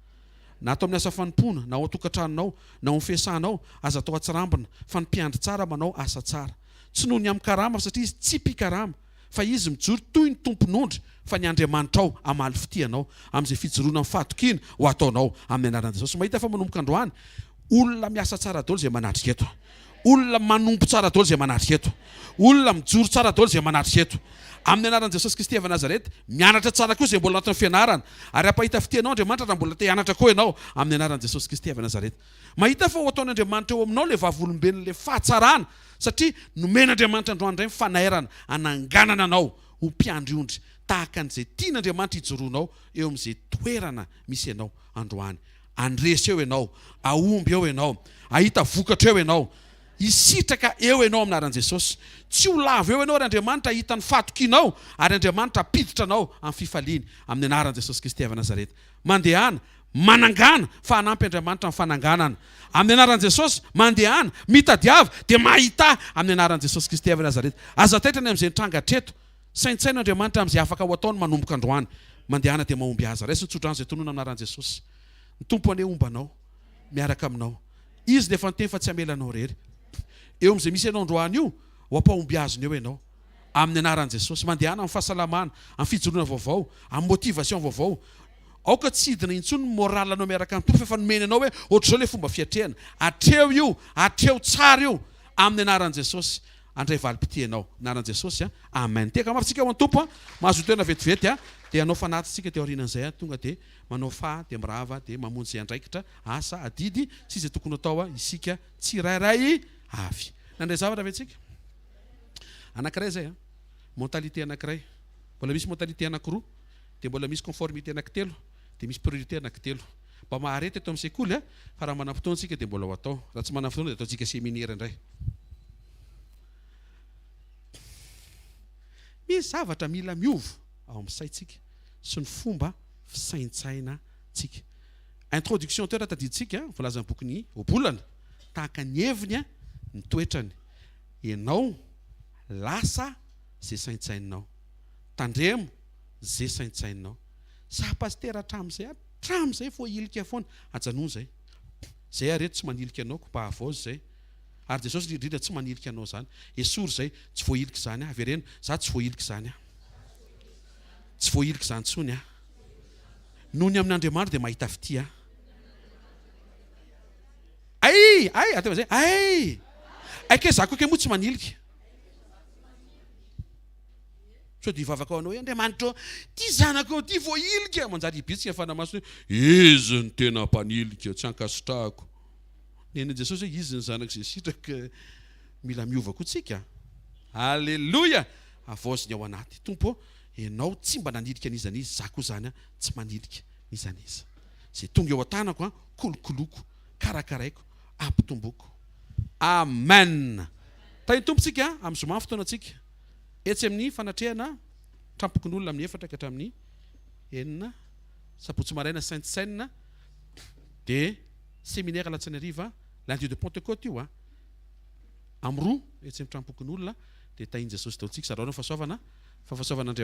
Na ato amin'ny asa fanompoana, na ao an-tokantranonao, na ao amin'ny fiasanao, aza atao atsirambina, fa ny mpiandry tsara manao asa tsara. Tsy noho ny amin'ny karama, satria izy tsy mpikarama, fa izy mijoro toy ny tompon'ondry, fa ny Andriamanitrao hamaly fitia anao, amin'izay fijoroana amin'ny fahatokiana ho ataonao, amin'ny anaran'i Jesosy. Mahita fa manomboka androany, olona miasa tsara daholo izay manatrika eto. Olona manompo tsara daholo izay manatrika eto. Olona mijoro tsara daholo izay manatrika eto. Amin'ny anaran'i Jesosy Kristy avy Nazareta, mianatra tsara koa izay mbola anatin'ny fianarana. Ary hampahita fitia anao Andriamanitra raha mbola te hianatra koa ianao, amin'ny anaran'i Jesosy Kristy avy Nazareta. Mahita fa ho ataon'Andriamanitra eo aminao ilay vavolombelon'ilay fahatsarana, satria nomen'Andriamanitra androany indray ny fanairana hananganana anao ho mpiandry ondry tahaka an'izay tian'Andriamanitra hijoroanao eo amin'izay toerana misy anao androany. Handresy eo ianao, hahomby eo ianao, hahita vokatra eo ianao, hisitraka eo ianao amin'ny anaran'i Jesosy. Tsy ho lavo eo ianao ary Andriamanitra hahita ny fahatokianao ary Andriamanitra hampiditra anao amin'ny fifaliany amin'ny anaran'i Jesosy Kristy avy Nazareta. Mandehana, manangàna, fa hanampy Andriamanitra amin'ny fananganana. Amin'ny anaran'i Jesosy, mandehana, mitadiava, dia mahità, amin'ny anaran'i Jesosy Kristy avy Nazareta. Aza taitra ny amin'izay nitranga hatreto. Saintsaino Andriamanitra amin'izay afaka ho ataony manomboka androany. Mandehana dia mahombiaza. Raiso ny tsodrano izay tononina amin'ny anaran'i Jesosy. Ny Tompo anie homba anao, miaraka aminao. Izy no efa niteny fa tsy hamela anao irery. Eo amin'izay misy anao androany io, ho ampahombiazina eo ianao. Amin'ny anaran'i Jesosy. Mandehana amin'ny fahasalamana, amin'ny fijoroana vaovao, amin'ny motivation vaovao. Aoka tsy hidina intsony ny moral anao miaraka amin'ny Tompo fa efa nomeny anao hoe ohatr'izao ilay fomba fiatrehana. Atreho io, atreho tsara io amin'ny anaran'i Jesosy. Handray valim-pitia ianao. Anaran'i Jesosy a. Amen. Tehaka mafy tsika ho an'ny Tompo a. Mahazo toerana vetivety a. Dia hanao fanatitsika dia aorianan'izay a tonga dia manao fa dia mirava dia mamonjy izay andraikitra, asa, adidy sy izay tokony atao a isika tsirairay avy. Nandray zavatra ve tsika? Anankiray izay a. Mentalité anankiray. Mbola misy mentalité anankiroa. Dia mbola misy conformité anankitelo. Dia misy priorité anankitelo. Mba mahareta eto amin'ny sekoly a, fa raha manam-potoana tsika dia mbola ho atao. Raha tsy manam-potoana dia ataontsika séminaire indray. Misy zavatra mila miova ao amin'ny saintsika sy ny fomba fisaintsainantsika. Introduction teo raha tadidintsika, voalazan'ny bokin'ny Ohabolana, tahaka ny heviny ny toetrany. Ianao lasa ze saintsaininao. Tandremo ze saintsaininao. Za pasitera hatramin'izay hatramin'izay voahilika foana. Ajanony zay. Zay ary eto tsy manilika anao ko mba havaozy zay. Ary Jesosy indrindra indrindra tsy manilika anao zany. Esory zay. Tsy voahilika izany aho. Avereno. Za tsy voahilika izany aho. Tsy voahilika izany intsony aho. Noho ny amin'Andriamanitra dia mahita fitia aho. Ay! Ay! Ataovy zay. Ay! Ay kay za koa kay moa tsy manilika. Sao dia hivavaka ho anao hoe, Andriamanitra ô, ity zanakao ity voahilika. Manjary hibitsika ny Fanahy Masina hoe, Izy no tena mpanilika, tsy ankasitrahako. Nen'i Jesosy hoe, Izy ny zanako izay sitraka. Mila miova koa tsika. Aleloia! Havaozy ny ao anaty. Tompo ô, Ianao tsy mba nanilika n'iza n'iza, izaho koa izany tsy manilika n'iza n'iza. Izay tonga eo an-tanako, kolokoloiko, karakaraiko, ampitomboko. Amen! Tahin'ny Tompo tsika amin'ny zoma ny fotoanantsika. Etsy amin'ny fanatrehana trampokonolona amin'ny efatra ka hatramin'ny enina, sabotsy maraina Sainte Seine, dia séminaire alatsinainy hariva, lundi de Pentecôte io a, amin'ny roa etsy amin'ny trampokonolona, dia tahin'i Jesosy daholo tsika, zarao ny fahasoavana, fa fahasoavan'Andriamanitra.